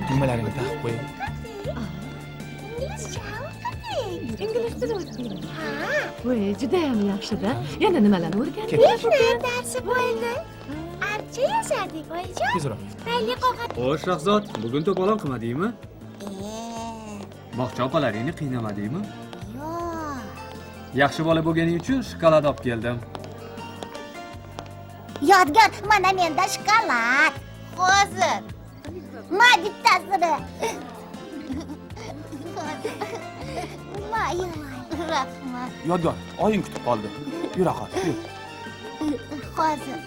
Tugmalaringni taqib qo'ying. Inglizcha o'qidik. Ingliz tili o'tdingiz. Ha, Voy, judayam yaxshi-da. Yana nimalarni o'rgandingiz? mehnat darsi bo'ldi. Archa yasadik, oyijon. Tezroq. Rangli qog'oz. Xo'sh, Shahzod, bugun to'polon qilmadingmi? Bog'cha opalaringni qiynamadingmi? Yo'q. Yaxshi bola bo'lganing uchun shokolad olib keldim. Yodgor, mana menda shokolad. Hozir. Ma bittasini. Voy, rahmat. Yodgor, oying kutib qoldi. Yura qol, yur. Hozir.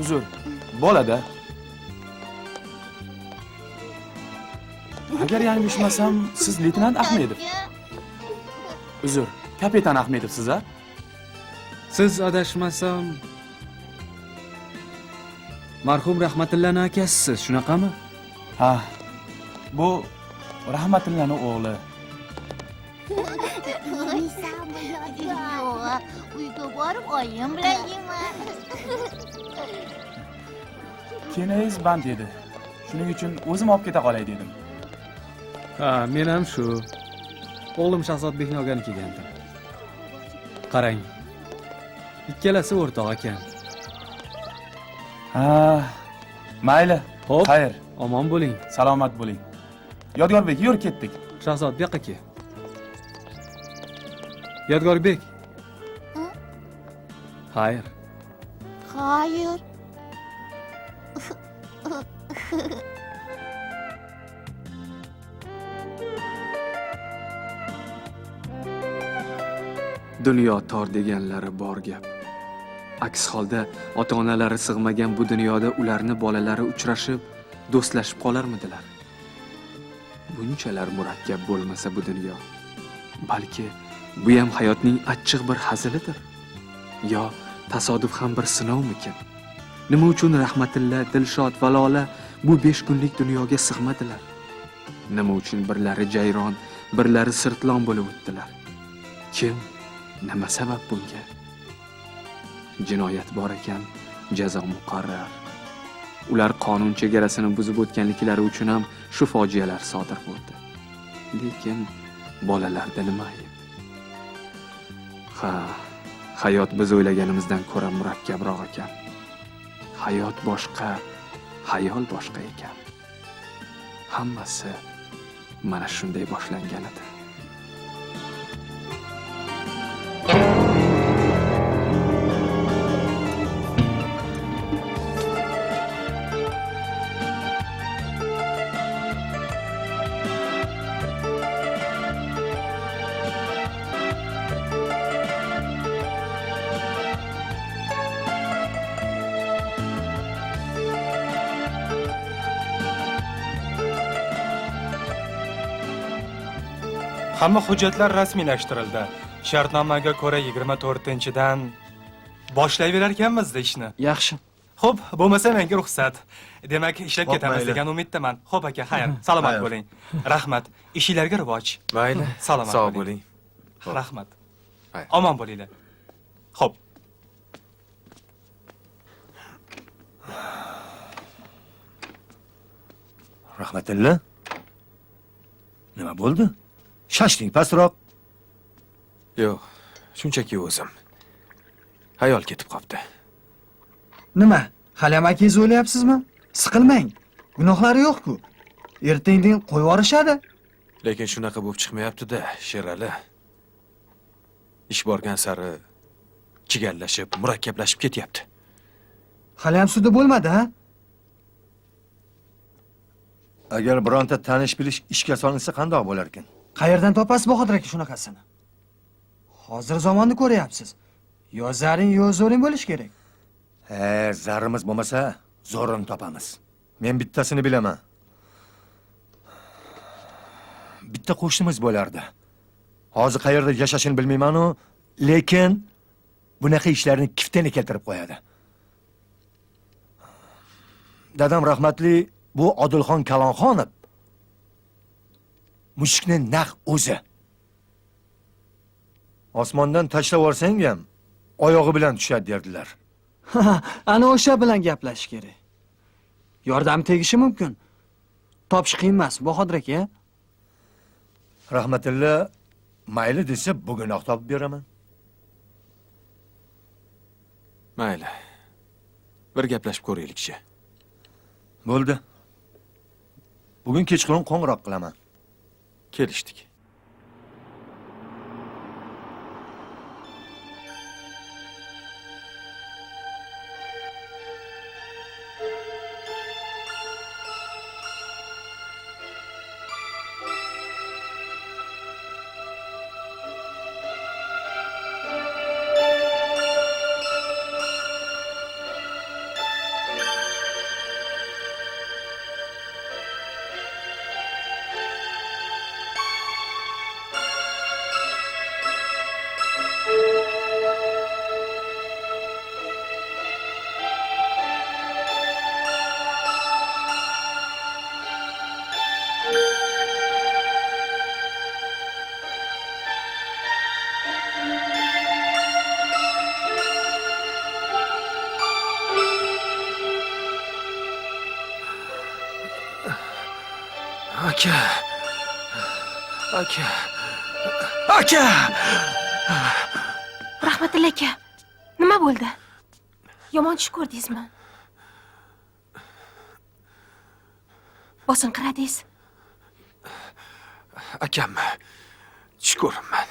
Uzr, bolada. Agar yanglishmasam, siz leytenant Ahmedov. Uzr, kapitan Ahmedov siz a? Siz adashmasam marhum Rahmatillani akasisiz, shunaqami? Ha. Bu Rahmatillani o'g'li. Yeysanmi, Yodgor? Yo'q, uyga borib oyim bilan yeyman. Kelingiz band edi. Shuning uchun o'zim olib keta qolay dedim. Ha, men ham shu. O'g'lim Shahzodbekni olgani kelgandim. Qarang. Ikkalasi o'rtoq ekan. Ha, mayli. Xo'p. Xayr, Omon bo'ling. salomat bo'ling. Yodgorbek, yur ketdik. Shahzod, bu yoqqa kel. Yodgorbek. Xayr. Xayr. Dunyo tor deganlari bor gap. Aks holda ota-onalari sig'magan bu dunyoda ularni bolalari uchrashib, do'stlashib qolarmidilar? Bunchalar murakkab bo'lmasa bu dunyo. Balki bu ham hayotning achchiq bir hazilidir. Yo tasodif ham bir sinovmikin? Nima uchun Rahmatilla, Dilshod va Lola bu 5 kunlik dunyoga sig'madilar? Nima uchun birlari jayron, birlari sirtlon bo'lib o'tdilar? Kim, nima sabab bunga? Jinoyat bor ekan, jazo muqarrar. Ular qonun chegarasini buzib o'tganliklari uchun ham shu fojialar sodir bo'ldi. Lekin bolalarda nima ayb? Ha, hayot biz o'ylaganimizdan ko'ra murakkabroq ekan. Hayot boshqa, hayol boshqa ekan. Hammasi mana shunday boshlangan edi. Hamma hujjatlar rasmiylashtirildi. Shartnomaga ko'ra 24-dan boshlayverar ekanmiz ishni. Yaxshi. Xo'p, bo'lmasa menga ruxsat. Demak, ishlab Xo'p, ketamiz mayli. degan umiddaman. Xo'p aka, xayr. Salomat Xayr. bo'ling. Rahmat. Ishinglarga rivoj. Mayli. Salomat Sog' bo'ling. bo'ling. Rahmat. Xayr. Omon bo'linglar. Xo'p. Rahmatilla. Nima bo'ldi? Shashting pastroq. Yo'q, shunchaki o'zim. Hayol ketib qopti. Nima? Hali ham akangizni o'ylayapsizmi? Siqilmang. Gunohlari yo'q-ku. Erta-indin qo'yib yuborishadi. Lekin shunaqa bo'lib chiqmayapti-da, Sherali. Ish borgan sari chigallashib, murakkablashib ketyapti. Hali ham sudi bo'lmadi, ha? Agar bironta tanish bilish ishga solinsa qandoq bo'larkin? Qayerdan topasiz Bahodir aka shunaqasini? Hozir zamonni ko'ryapsiz. Yo zaring, yo zo'ring bo'lish kerak. He, zarimiz bo'lmasa, zo'rini topamiz. Men bittasini bilaman. Bitta qo'shnimiz bo'lardi. Hozir qayerda yashashini bilmayman-u, lekin bunaqa ishlarni kiftini keltirib qo'yadi. Dadam rahmatli bu Odilxon Kalonxonov mushukni naq o'zi. Osmondan tashlab yuborsang ham oyog'i bilan tushadi derdilar. Ana o'sha bilan gaplashish kerak. Yordam tegishi mumkin. Topish qiyin emas, Bahodir aka. Rahmatilla mayli desa bugunoq topib beraman. Mayli. Bir gaplashib ko'raylikchi. Bo'ldi. Bugun kechqurun qo'ng'iroq qilaman. Kelishdik. Aka. Aka. Aka! Rahmatilla aka, nima bo'ldi? Yomon tush ko'rdingizmi? Bosinqiradingiz? Akammi? Tush ko'ribman.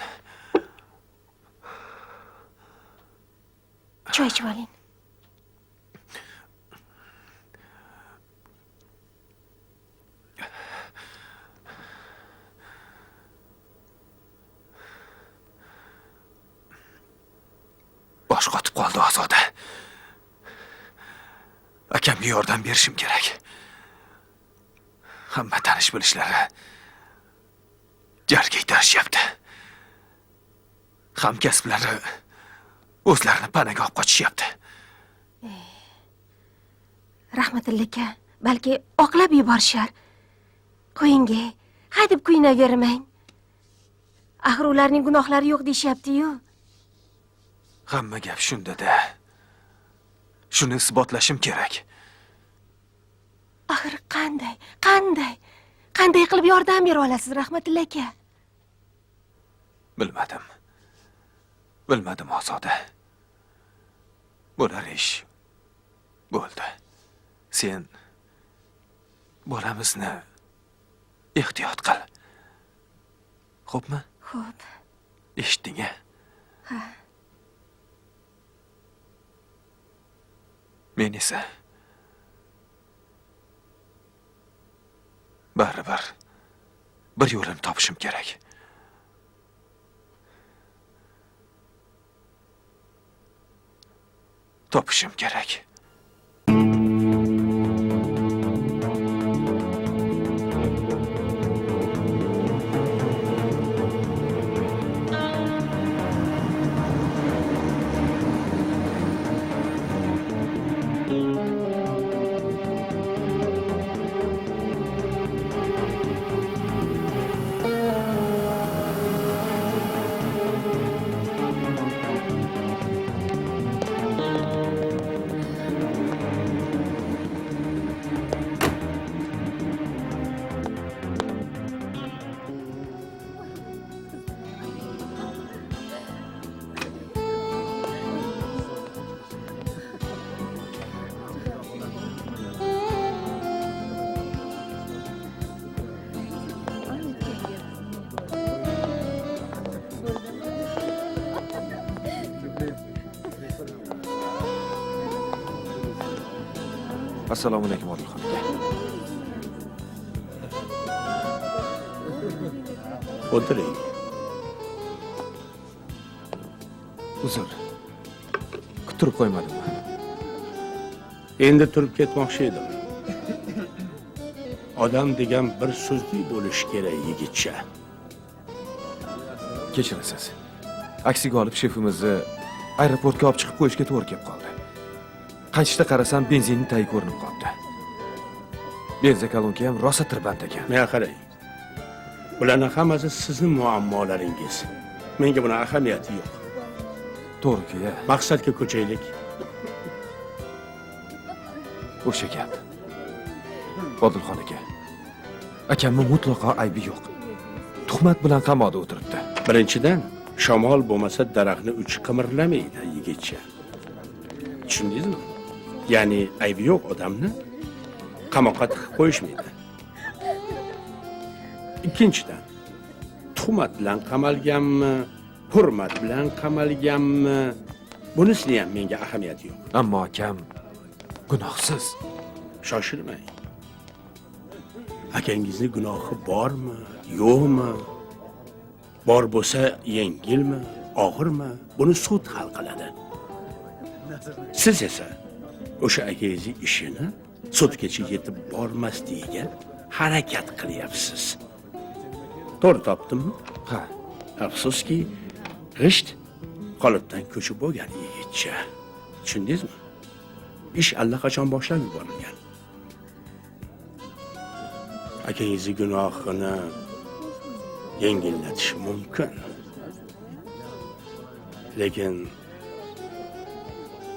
Choy ichib oling. Bosh qotib qoldi Ozoda. Akamga yordam berishim kerak. Hamma tanish bilishlari jarga itarishyapti. Hamkasblari o'zlarini panaga olib qochishyapti. Rahmatilla aka, balki oqlab yuborishar. Qo'yinga, haydab kuyinavermang. Axir ularning gunohlari yo'q deyishyapti-yu. Hamma gap shunda-da. Shuni isbotlashim kerak. Axir qanday, qanday qilib yordam bera olasiz, Rahmatilla aka? Bilmadim. Bilmadim Ozoda. Bo'lar ish. Bo'ldi. Sen bolamizni ehtiyot qil. Xo'pmi? Xo'p. Eshitding-a? Ha. Men esa baribir bir yo'lini topishim kerak. Topishim kerak. Assalomu alaykum Odilxon aka. O'tiring. Uzr. Kuttirib qo'ymadimmi? Endi turib ketmoqchi edim. Odam degan bir so'zli bo'lish kerak, yigitcha. Kechirasiz. Aksiga olib shefimizni aeroportga olib chiqib qo'yishga to'g'ri kelib qoldi. Qaytishda qarasam benzinning tagi ko'rinib qoldi. Benzokolonka ham rosa tirband ekan. Menga qarang. Bularning hammasi sizning muammolaringiz. Menga buni ahamiyati yo'q. To'g'ri-ku-ya. Maqsadga ko'chaylik. O'sha gap. Odilxon aka, akamning mutlaqo aybi yo'q. Tuhmat bilan qamoqda o'tiribdi. Birinchidan, shamol bo'lmasa daraxtni uchi qimirlamaydi, yigitcha. Tushundingizmi? Ya'ni aybi yo'q odamni qamoqqa tiqib qo'yishmaydi. Ikkinchidan, tuhmat bilan qamalganmi, hurmat bilan qamalganmi, bunisini ham menga ahamiyati yo'q. Ammo akam gunohsiz. Shoshilmang. Akangizni gunohi bormi, yo'qmi? Bor bo'lsa yengilmi, og'irmi? Buni sud hal qiladi. Siz esa o'sha akangizning ishini sudgacha yetib bormasligiga harakat qilyapsiz. To'g'ri topdimmi? Ha. Afsuski, g'isht qolipdan ko'chib bo'lgan yigitcha. Tushundingizmi? Ish allaqachon boshlab yuborilgan. Akangizni gunohini yengillatish mumkin. Lekin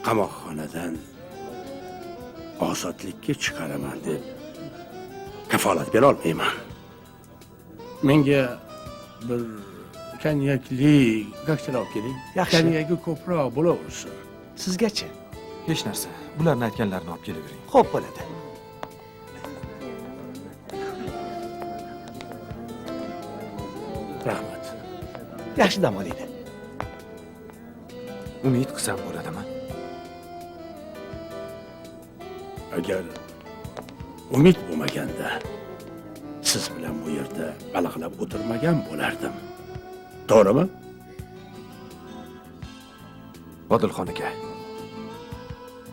qamoqxonadan ozodlikka chiqaraman deb kafolat bera olmayman. Menga bir konyakli kokteyl olib keling. Yaxshi. Konyagi ko'proq bo'laversin. Sizgachi? Hech narsa. Bularni aytganlarini olib kelavering. Xo'p bo'ladi. Rahmat. Yaxshi dam olinglar. Umid qilsam bo'ladimi? Agar umid bo'lmaganda siz bilan bu yerda baliqlab o'tirmagan bo'lardim. To'g'rimi? Odilxon aka,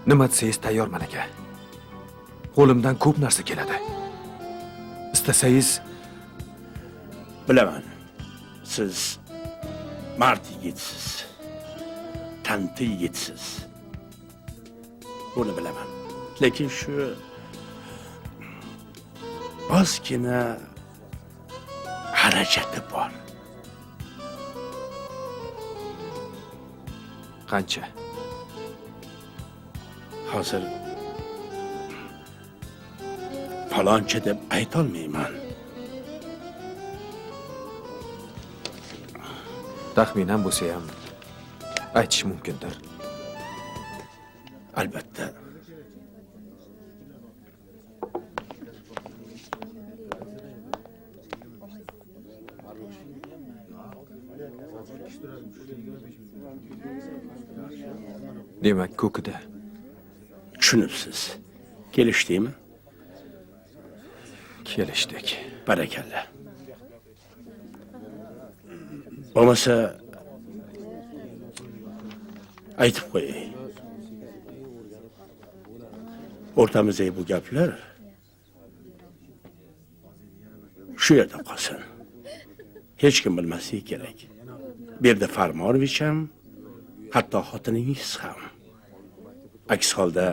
nima desangiz tayyorman aka. Qo'limdan ko'p narsa keladi. Istasangiz. Bilaman. Siz mard yigitsiz. Tanti yigitsiz. Buni bilaman. Lekin shu ozgina xarajati bor. Qancha? Hozir faloncha deb aytolmayman. Taxminan bo'lsa ham aytish mumkindir. Albatta. Demak, ko'kida. Tushunibsiz. Kelishdikmi? Kelishdik. Barakalla. Bo'lmasa aytib qo'yay. O'rtamizdagi bu gaplar shu yerda qolsin. Hech kim bilmasligi kerak. Bu yerda Farmonovich ham, hatto xotiningiz ham. Aks holda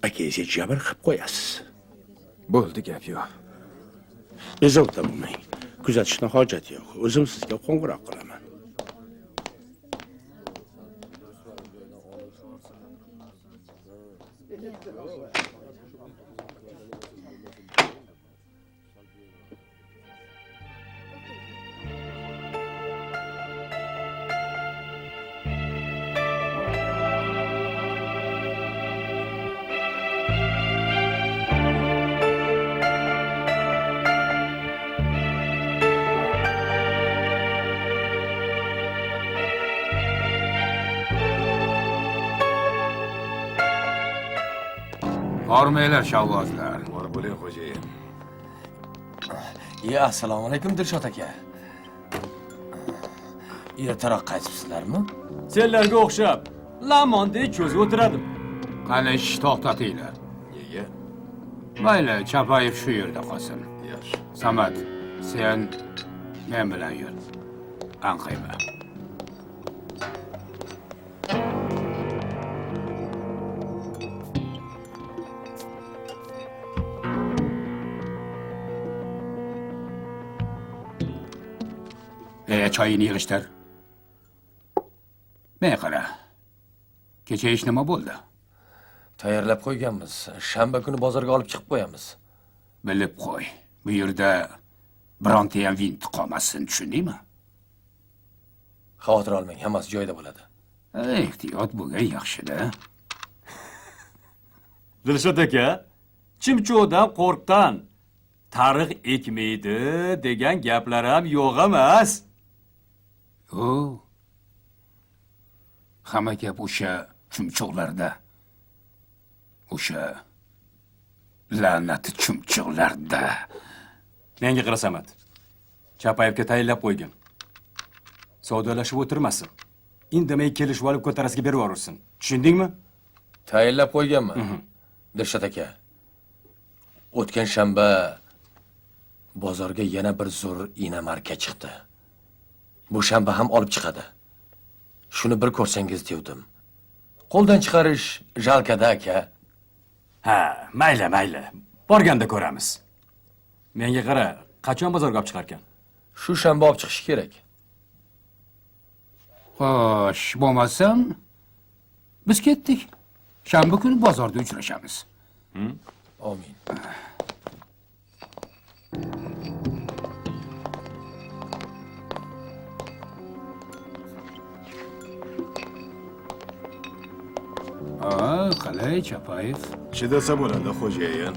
akangizga jabr qilib qo'yasiz. Bo'ldi, gap yo'q. Bezovta bo'lmang. Kuzatishni hojati yo'q. O'zim sizga qo'ng'iroq qilaman. Hormanglar shavvozlar. Bor bo'ling xo'jayin. Ya, assalomu alaykum Dilshod aka. Ertaroq qaytibsizlarmi? Senlarga o'xshab lamondek cho'zib o'tiradim. Qani ish to'xtatinglar. Nega? Mayli, Chapayev shu yerda qolsin. Yaxshi. Samad, sen men bilan yur. Anqayma. Choyini yig'ishtir. Men qara. Kecha ish nima bo'ldi? Tayyorlab qo'yganmiz. Shanba kuni bozorga olib chiqib qo'yamiz. Bilib qo'y. Bu yerda bironta ham vint qolmasin, tushundingmi? Xavotir olmang, hammasi joyida bo'ladi. Ehtiyot bo'lgan yaxshi-da. Dilshod aka, chimcho'dan qo'rqqan tariq ekmaydi degan gaplar ham yo'q emas. O. Hamma gap o'sha chumchuqlarda. O'sha la'nati chumchuqlarda. Menga qara Samad. Chapayevga tayinlab qo'ygin. Savdolashib o'tirmasin. Indamay kelishib olib ko'tarasiga berib yuborsin. Tushundingmi? Tayinlab qo'yganman. Dilshod aka. O'tgan shanba bozorga yana bir zo'r inomarka chiqdi. Bu shanba ham olib chiqadi. Shuni bir ko'rsangiz devdim. Qo'ldan chiqarish jalkada aka. Ha, mayli, mayli. Borganda ko'ramiz. Menga qara, qachon bozorga olib chiqarkan? Shu shanba olib chiqish kerak. Xo'sh, bo'lmasam biz ketdik. Shanba kuni bozorda uchrashamiz. Amin. Qalay Chapayev? Chidasa bo'ladi, xo'jayin.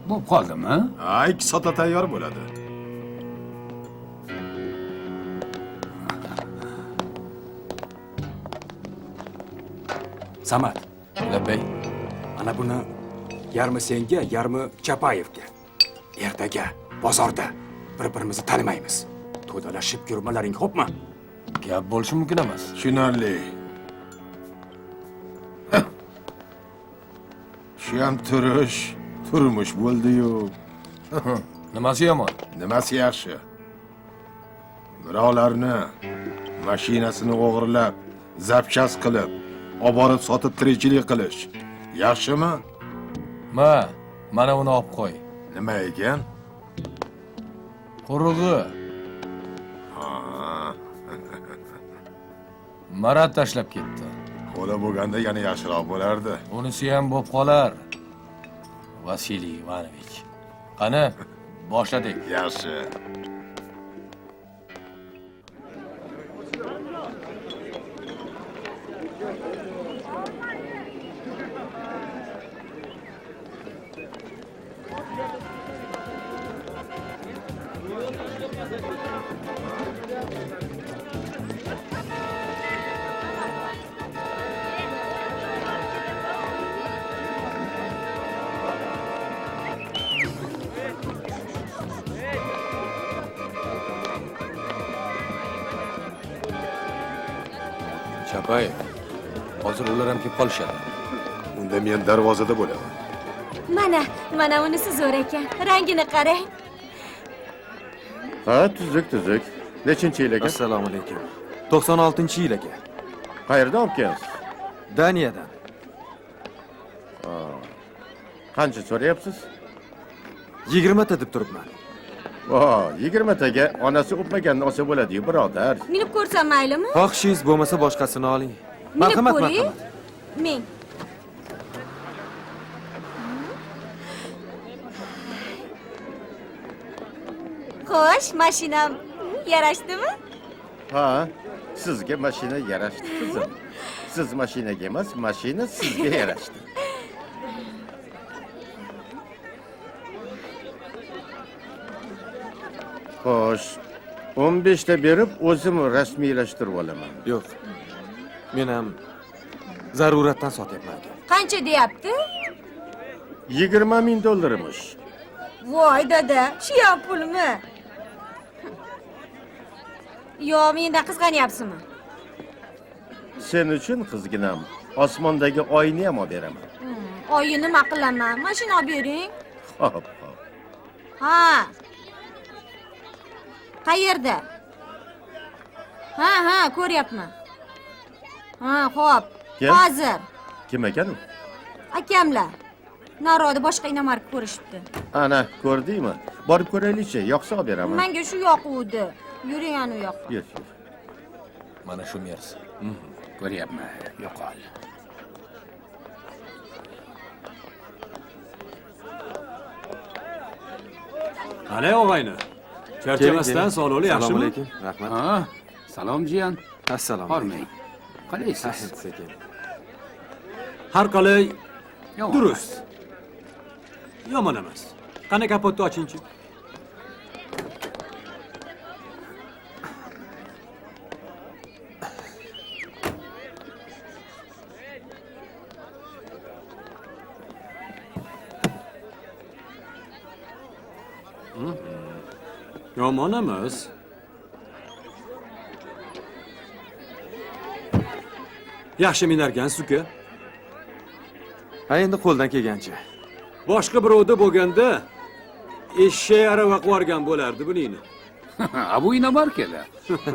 Bo'p qoldimi? Ha, 2 soatda tayyor bo'ladi. Samad. Labbay. Ana buni yarmi senga, yarmi Chapayevga. Ertaga bozorda bir-birimizni tanimaymiz. To'dalashib yurmalaring, xo'pmi? Gap bo'lishi mumkin emas. Tushunarli. Shu ham turish, turmush bo'ldi-yu. Nimasi yomon? Nimasi yaxshi? Birovlarni mashinasini o'g'irlab, zapchast qilib, oborib sotib tirikchilik qilish yaxshimi? Ma, mana uni olib qo'y. Nima ekan? Qurug'i. Marat tashlab ketdi. Qo'li bo'lganda yana yaxshiroq bo'lardi. Unisi ham bo'lib qolar. Vasiliy Ivanovich. Qani, boshladik. Yaxshi. Chapayev, hozir ular ham kelib qolishadi. Unda men darvozada bo'laman. Mana, mana unisi zo'r ekan. Rangini qarang. Ha, tuzuk, tuzuk. Nechinchi yil aka? Assalomu alaykum. 96-yil aka. Qayerdan olib kelasiz? Daniyadan. Qancha so'rayapsiz? 20 ta deb turibman. O, 20 taga onasi o'pmaganini olsa bo'ladi-yu, birodar. Minib ko'rsam maylimi? Xohishingiz bo'lmasa boshqasini oling. Marhamat, marhamat. Ming. Xo'sh, mashinam yarashdimi? Ha, sizga mashina yarashdi, qizim. Siz mashinaga emas, mashina sizga yarashdi. Xo'sh, 15 ta berib, o'zim rasmiylashtirib olaman. Yo'q. Men ham zaruratdan sotyapman aka. Qancha deyapti? 20 ming dollarmish. Voy dada, shu ham pulmi? Yo, mendan qizg'anyapsizmi? Sen uchun qizginam, osmondagi oyni ham olib beraman. Oyni nima qilaman? Mashina olib bering. Xo'p, xo'p. Ha. Qayerda? Ha, ha, ko'ryapman. Ha, xo'p. Hozir. Kim ekan u? Akamlar. Naroda boshqa inomarka ko'rishibdi. Ana, ko'rdingmi? Borib ko'raylikchi, yoqsa olib beraman. Menga shu yoquvdi. Yuring ana u yoqqa. Yur, yur. Mana shu Mers. Ko'ryapman, yo'qol. Qalay og'ayni? Charchamasdan sog'lig'i yaxshimi? Assalomu alaykum. Rahmat. Ha, salom jiyan. Assalomu Hormang. Qalaysiz? Sekin. Har qalay Yomon durust. Yomon emas. Qani kapotni ochingchi. Yomon emas. Yaxshi minarkansiz uka. Ha, endi qo'ldan kelgancha. Boshqa birovda bo'lganda eshak arava qilib bo'lardi buningni. Ha, bu inomarkada.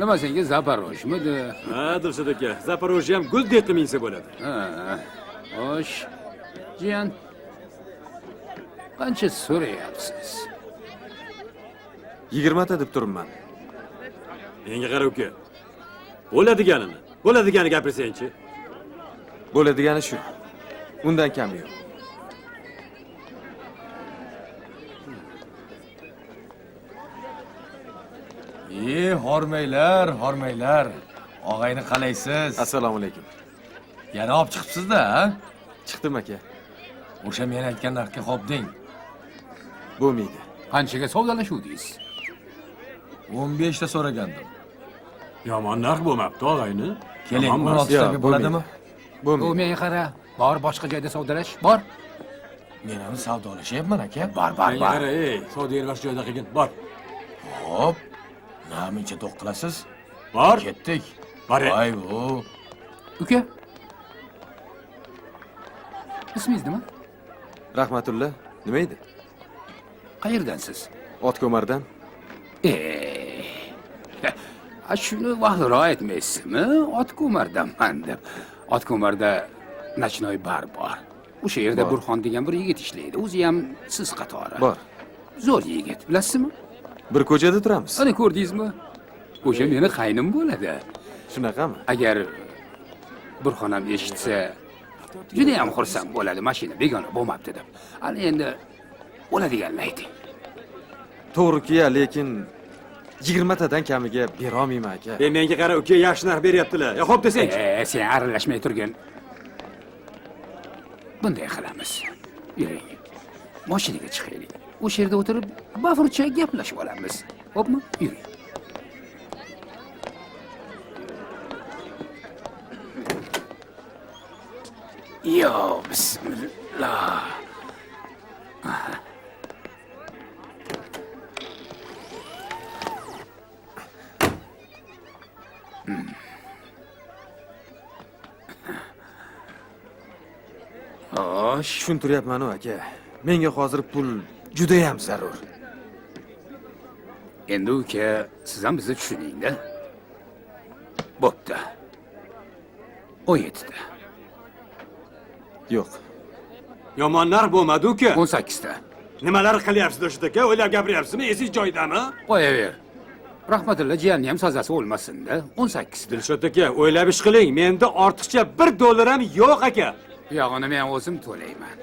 Nima senga Zaporojmidi? Ha, Dilshod aka, Zaporojye ham guldek qilib minsa bo'ladi. Ha. Xo'sh. Jiyan. Qancha so'rayapsiz? 20 ta deb turibman. Menga qara uka. Bo'ladiganini, bo'ladiganini gapirsangchi. Bo'ladigani shu. Undan kami yo'q. Hormanglar, hormanglar. Og'ayni qalaysiz? Assalomu alaykum. Yana olib chiqibsiz-da, ha? Chiqdim aka. O'sha men aytgan narxga xo'p deng. Bo'lmaydi. Qanchaga savdolashuvdingiz? 15 ta so'ragandim. Yomon narx bo'lmabdi, og'ayni. Keling, 16 taga bo'ladimi? Bo'lmaydi. Menga qara, bor boshqa joyda savdolash, bor. Men ham savdolashyapman aka. Bor, bor, Menga bor. qara, ey, savdo boshqa joyda qilgin, bor. Xo'p. Namuncha to'q qilasiz? Bor. Ketdik. Bor. Voy bu. Uka. Ismingiz nima? Rahmatulla, nima edi? Qayerdansiz? Otko'mardan. A shuni vaqtroq aytmaysizmi? Otko'mardanman deb. Otko'marda nachnoy bar bor. O'sha yerda Burxon degan bir yigit ishlaydi. O'zi ham siz qatori. Bor. Zo'r yigit, bilasizmi? Bir ko'chada turamiz. Ana ko'rdingizmi? O'sha meni qaynim bo'ladi. Shunaqami? Agar Burxon ham eshitsa, juda ham xursand bo'ladi, mashina begona bo'lmabdi deb. Ana endi bo'ladiganini ayting. To'g'riki-ya, lekin 20 tadan kamiga bera olmayman aka. Menga qara uka, yaxshi narx beryaptilar. Ya xo'p desang. Sen aralashmay turgin. Bunday qilamiz. Yuring. Mashinaga chiqaylik. O'sha yerda o'tirib bafurja gaplashib olamiz. Xo'pmi? Yuring. Yo, bismillah. Xo'sh, tushuntiryapman-u aka. Menga hozir pul juda ham zarur. Endi uka, siz ham bizni tushuning-da. Bo'pti. 17 ta. Yo'q. Yomon narx bo'lmadi uka. 18 ta. Nimalar qilyapsiz Dilshod aka? O'ylab gapiryapsizmi? Esingiz joyidami? Qo'yaver. Rahmatilla jiyanni ham sazasi o'lmasin-da. 18 ta. Dilshod aka, o'ylab ish qiling. Menda ortiqcha 1 dollar ham yo'q aka. Yo'g'ini men o'zim to'layman.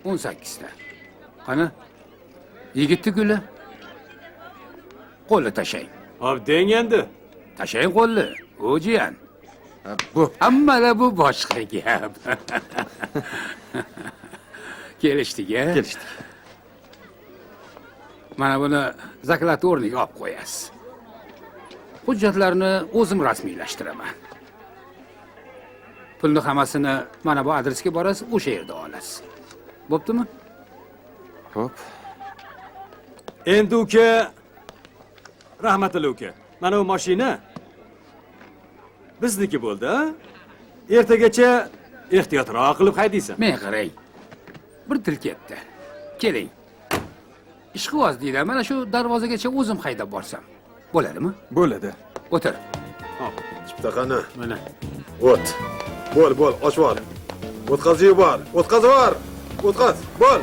18 ta. Qani? Yigitni guli. Qo'lni tashlang. Hop, deng endi. Tashlang qo'lni. O jiyan. Bu. Hammada bu boshqa gap. Kelishdik-a? Kelishdik. Mana buni zaklat o'rniga olib qo'yasiz. Hujjatlarni o'zim rasmiylashtiraman. Pulni hammasini mana bu adresga borasiz, o'sha yerda olasiz. Bo'ptimi? Xo'p. Endi uka, rahmatli uka. Mana bu mashina bizniki bo'ldi, ha? Ertagacha ehtiyotroq qilib haydaysan. Men qarang. Bir til ketdi. Keling. Ishqiboz deydi, mana shu darvozagacha o'zim haydab borsam. Bo'ladimi? Bo'ladi. O'tir. Hop. Chiptaqani. Mana. O't. Bo'l, bo'l, ochib ol. O'tkazib yubor. O'tkazib yubor. O'tkaz, bo'l.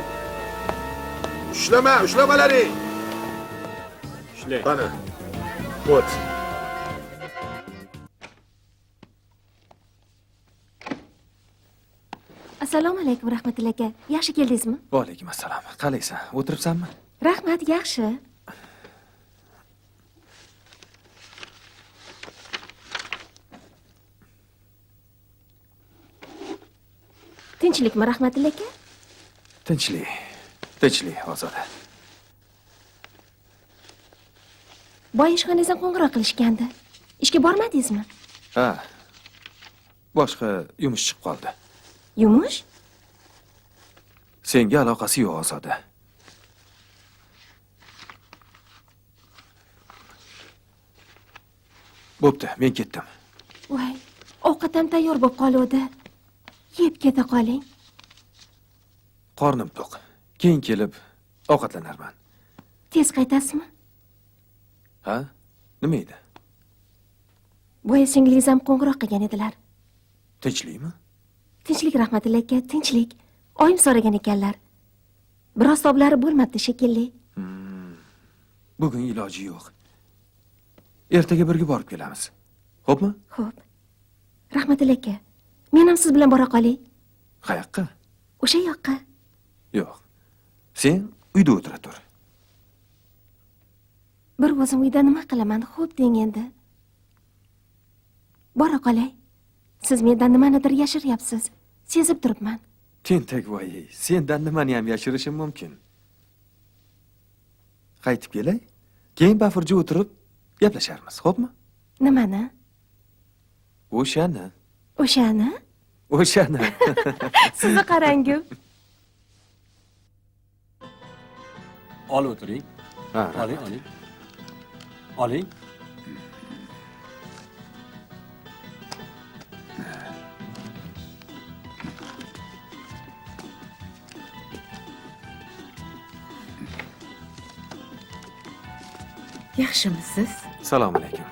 Ushlama, ushlamalaring. Ushlay. Qani. O't. Assalomu alaykum Rahmatilla aka. Yaxshi keldingizmi? Va alaykum assalom. Qalaysan? O'tiribsanmi? Rahmat, yaxshi. Tinchlikmi, Rahmatilla aka? Tinchlik. Tinchlik, Ozoda. Boy ishxonangizdan qo'ng'iroq qilishgandi. Ishga bormadingizmi? Ha. Boshqa yumush chiqib qoldi. Yumush? Senga aloqasi yo'q, Ozoda. Bo'pti, men ketdim. Voy, ovqat ham tayyor bo'lib qoluvdi. Yeb keta qoling. Qornim to'q. Keyin kelib ovqatlanarman. Tez qaytasizmi? Ha? Nima edi? Boya singlingiz ham qo'ng'iroq qilgan edilar. Tinchlikmi? Tinchlik, Rahmatilla aka, tinchlik. Oyim so'ragan ekanlar. Biroz toblari bo'lmabdi shekilli. Bugun iloji yo'q. Ertaga birga borib kelamiz. Xo'pmi? Xo'p. Rahmatilla aka, men ham siz bilan bora qolay. Qayoqqa? O'sha yoqqa. Yo'q. Sen uyda o'tira tur. Bir o'zim uyda nima qilaman? Xo'p deng endi. Bora qolay. Siz mendan nimanidir yashiryapsiz. Sezib turibman. Tentak voy, sendan nimani ham yashirishim mumkin? Qaytib kelay, keyin bafurja o'tirib gaplasharmiz, xo'pmi? Nimani? O'shani. O'shani? O'shani. Sizni qarangu. Olib o'tiring. Ha, oling, oling. Oling. Yaxshimisiz? Assalomu alaykum.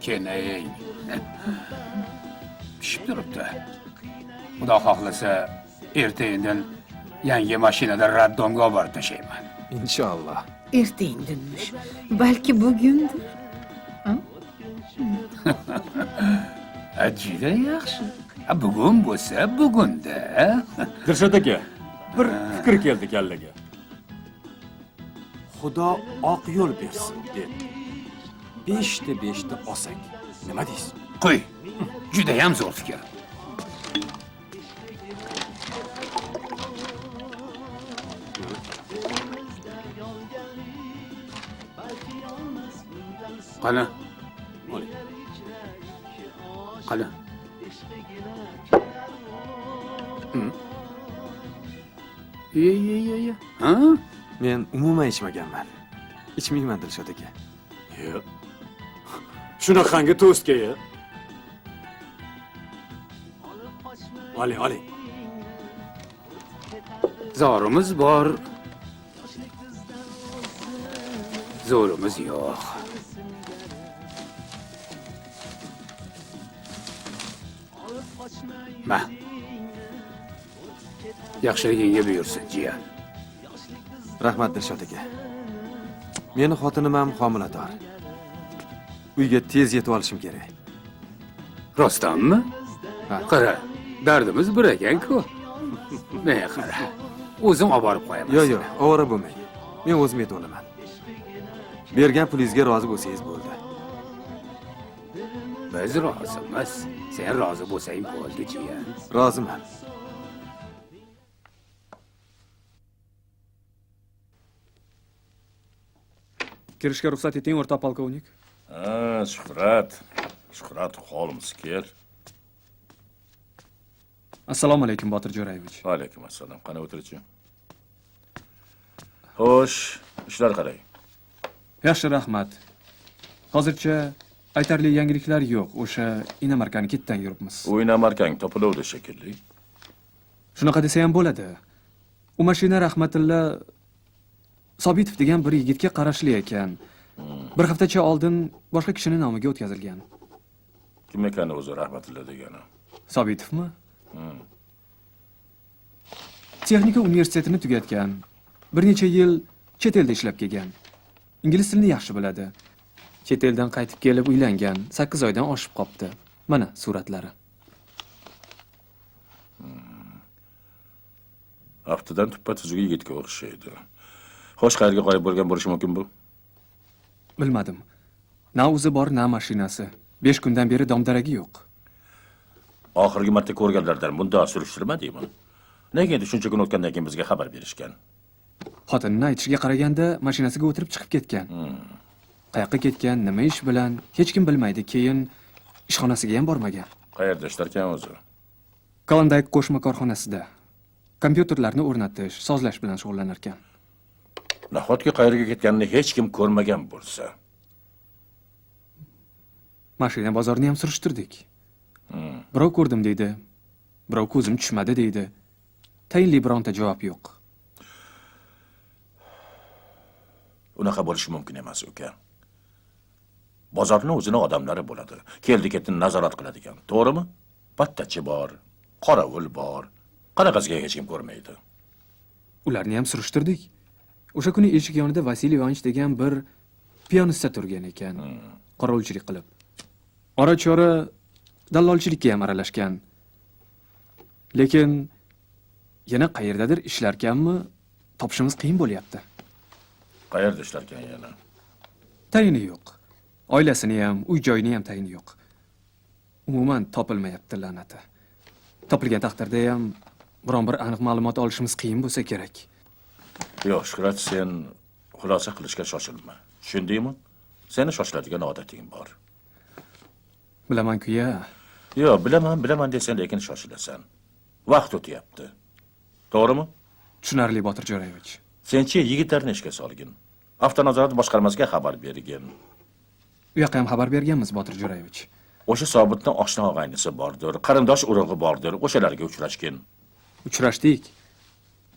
Keling. Pishib turibdi. Xudo xohlasa, erta indin yangi mashinada raddomga olib borib tashlayman. Inshaalloh. Erta indinmish. Balki bugundir. Ha, juda yaxshi. Bugun bo'lsa, bugunda. Dilshod aka, bir fikr keldi kallaga. Xudo oq yo'l bersin deb. 5 ta 5 ta olsak, nima deysiz? Qo'y. Juda ham zo'r fikr. Qani? Oling. Qani? Ye. Ha? Men umuman ichmaganman. Ichmayman, Dilshod aka. Yo'q. Shunaqangi to'stga ya. Oling, oling. Zorimiz bor. Zo'rimiz yo'q. Ma. Yaxshiligingga buyursin, jiyan. Rahmat, Dilshod aka. Meni xotinim ham homilador. Uyga tez yetib olishim kerak. Rostdanmi? Ha. Qara, dardimiz bir ekan-ku. Men qara. O'zim olib borib qo'yaman. Yo'q, yo'q, ovora bo'lmang. Men o'zim yetib olaman. Bergan pulingizga rozi bo'lsangiz bo'ldi. Biz rozimiz. Sen rozi bo'lsang bo'ldi, jiyan. Roziman. Kirishga ruxsat eting, o'rtoq polkovnik. Ha, Shuhrat. Shuhrat Holmes, kel. Assalomu alaykum, Botir Jo'rayevich. Va alaykum assalom. Qani o'tirchi. Xo'sh, ishlar qalay? Yaxshi, rahmat. Hozircha aytarli yangiliklar yo'q. O'sha inomarkani ketdan yuribmiz. U inomarkang topiluvdi shekilli. Shunaqa desa ham bo'ladi. U mashina Rahmatilla Sobitov degan bir yigitga qarashli ekan. Bir haftacha oldin boshqa kishining nomiga o'tkazilgan. Kim ekan o'zi Rahmatilla degani? Sobitovmi? Texnika universitetini tugatgan. Bir necha yil chet elda ishlab kelgan. Ingliz tilini yaxshi biladi. Chet eldan qaytib kelib uylangan. 8 oydan oshib qopti. Mana suratlari. Aftidan tuppa tuzuk yigitga o'xshaydi. Xo'sh, qayerga g'oyib bo'lgan bo'lishi mumkin bu? Bilmadim. Na o'zi bor, na mashinasi. 5 kundan beri domdaragi yo'q. Oxirgi marta ko'rganlardan bundoq surishtirmadingmi? Nega endi shuncha kun o'tgandan keyin bizga xabar berishgan? Xotinini aytishiga qaraganda mashinasiga o'tirib chiqib ketgan. Qayoqqa ketgan, nima ish bilan hech kim bilmaydi. Keyin ishxonasiga ham bormagan. Qayerda ishlarkan o'zi? Klondayk qo'shma korxonasida kompyuterlarni o'rnatish, sozlash bilan shug'ullanar ekan. Nahotki qayerga ketganini hech kim ko'rmagan bo'lsa? Mashina bozorini ham surishtirdik. Birov ko'rdim deydi, birov ko'zim tushmadi deydi. Tayinli bironta javob yo'q. Unaqa bo'lishi mumkin emas, uka. Bozorni o'zini odamlari bo'ladi. Keldi-ketdini nazorat qiladigan, to'g'rimi? Pattachi bor, qorovul bor. Qanaqasiga hech kim ko'rmaydi. Ularni ham surishtirdik. O'sha kuni eshik yonida Vasiliy Ivanovich degan bir piyonista turgan ekan, qorovulchilik qilib. Ora-chora dallolchilikka ham aralashgan. Lekin yana qayerdadir ishlarkanmi, topishimiz qiyin bo'lyapti. Qayerda ishlarkan yana? Tayini yo'q. Oilasini ham, uy-joyini ham tayini yo'q. Umuman topilmayapti la'nati. Topilgan taqdirda ham biron bir aniq ma'lumot olishimiz qiyin bo'lsa kerak. Yo'q, Shuhrat, sen xulosa qilishga shoshilma. Tushundingmi? Seni shoshiladigan odating bor. Bilaman-ku ya. Yo'q, bilaman, bilaman desang, lekin shoshilasan. Vaqt o'tyapti. To'g'rimi? Tushunarli, Botir Jo'rayevich. Senchi yigitlarni ishga solgin. Avtonazorat boshqarmasiga xabar bergin. U yoqqa ham xabar berganmiz, Botir Jo'rayevich. O'sha Sobitni oshna og'aynisi bordir, qarindosh urug'i bordir, o'shalarga uchrashgin. Uchrashdik.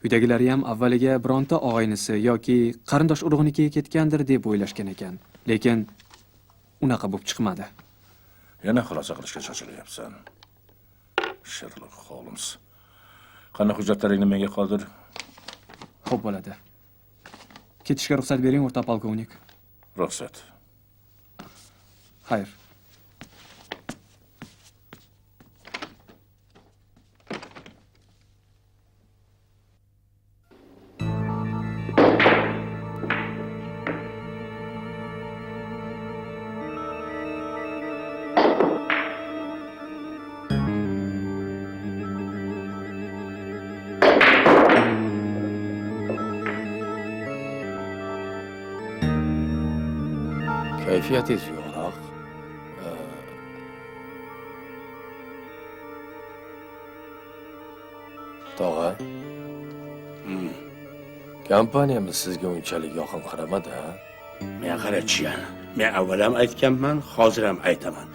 Uydagilari ham avvaliga bironta og'aynisi yoki qarindosh urug'inikiga ketgandir deb o'ylashgan ekan. Lekin unaqa bo'lib chiqmadi. Yana xulosa qilishga shoshilyapsan. Sherlock Holmes. Qani hujjatlaringni menga qoldir. Xo'p bo'ladi. Ketishga ruxsat bering, o'rtoq polkovnik. Ruxsat. Xayr. Kayfiyatingiz yo'qroq. Tog'a. Kompaniyamiz sizga unchalik yoqin qaramadi, ha? Men qara jiyan, men avval ham aytganman, hozir ham aytaman.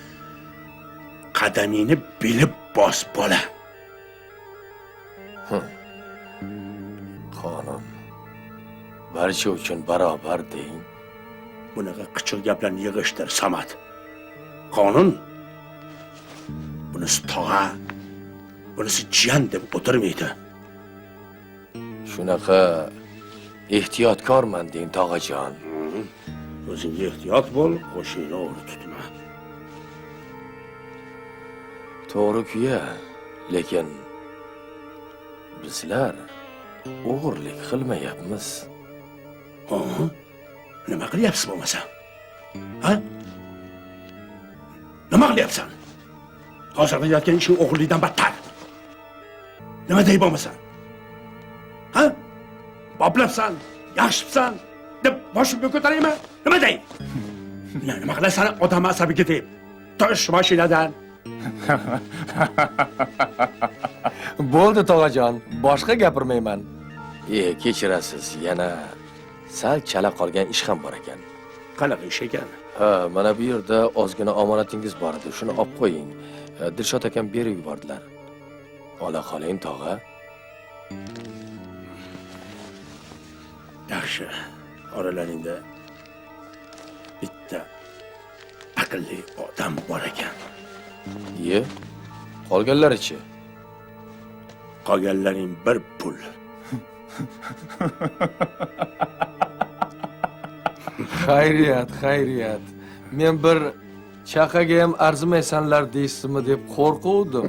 Qadamingni bilib bos, bola. Qonun barcha uchun barobar deng. Bunaqa qichiq gaplarni yig'ishtir, Samad. Qonun bunisi tog'a, bunisi jiyan deb o'tirmaydi. Shunaqa ehtiyotkorman deng, tog'ajon. O'zingga ehtiyot bo'l, qo'shingni o'g'ri tutma. To'g'ri-ku-ya, lekin bizlar o'g'irlik qilmayapmiz. Nima qilyapsiz bo'lmasa? Ha? Nima qilyapsan? Hozir qilayotgan ishing o'g'irlikdan battar. Nima dey bo'lmasa? Ha? Boplabsan, yaxshibsan deb boshimga ko'taraymi? Nima dey? Nima qilasan odam asabiga deb? Tosh mashinadan. Bo'ldi tog'ajon, boshqa gapirmayman. Kechirasiz, yana sal chala qolgan ish ham bor ekan. Qanaqa ish ekan? Ha, mana bu yerda ozgina omonatingiz bor edi, shuni olib qo'ying. Dilshod akam berib yubordilar. Ola qoling tog'a. Yaxshi. Oralaringda bitta aqlli odam bor ekan. Iye, qolganlari-chi? Qolganlaring bir pul. Xayriyat, xayriyat. Men bir chaqaga ham arzimaysanlar deysizmi deb qo'rquvdim.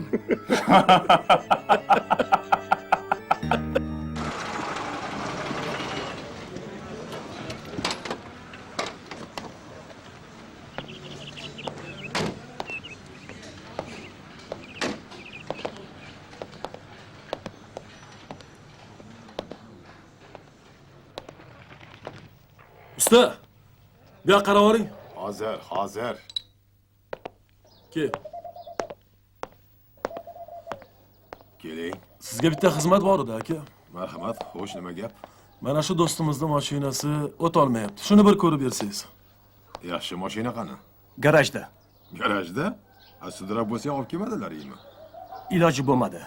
Usta, bu yoqqa qarab oling. Hozir, hozir. Kel. Keling. Sizga bitta xizmat bor edi, aka. Marhamat, xo'sh, nima gap? Mana shu do'stimizning mashinasi o't olmayapti. Shuni bir ko'rib bersangiz. Yaxshi, mashina qani? Garajda. Garajda? A sudrab bo'lsa olib kelmadilaringmi? Iloji bo'lmadi.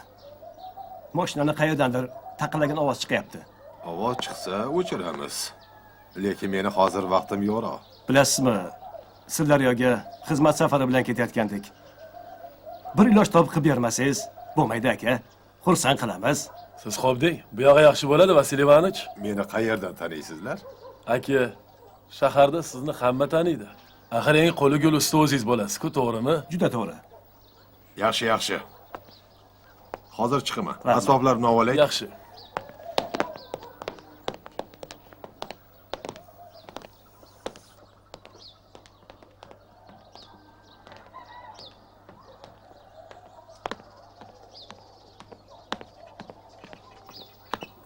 Mashinani qayerdandir taqillagan ovoz chiqyapti. Ovoz chiqsa o'chiramiz. Lekin meni hozir vaqtim yo'qroq. Bilasizmi, Sirdaryoga xizmat safari bilan ketayotgandik. Bir iloj topib qilib bermasangiz, bo'lmaydi aka. Xursand qilamiz. Siz xo'p deng. Bu yog'i yaxshi bo'ladi, Vasiliy Ivanovich. Meni qayerdan taniysizlar? Aka, shaharda sizni hamma taniydi. Axir eng qo'li gul usta o'zingiz bo'lasiz-ku, to'g'rimi? Juda to'g'ri. Yaxshi, yaxshi. Hozir chiqaman. Asboblarni olay. Yaxshi.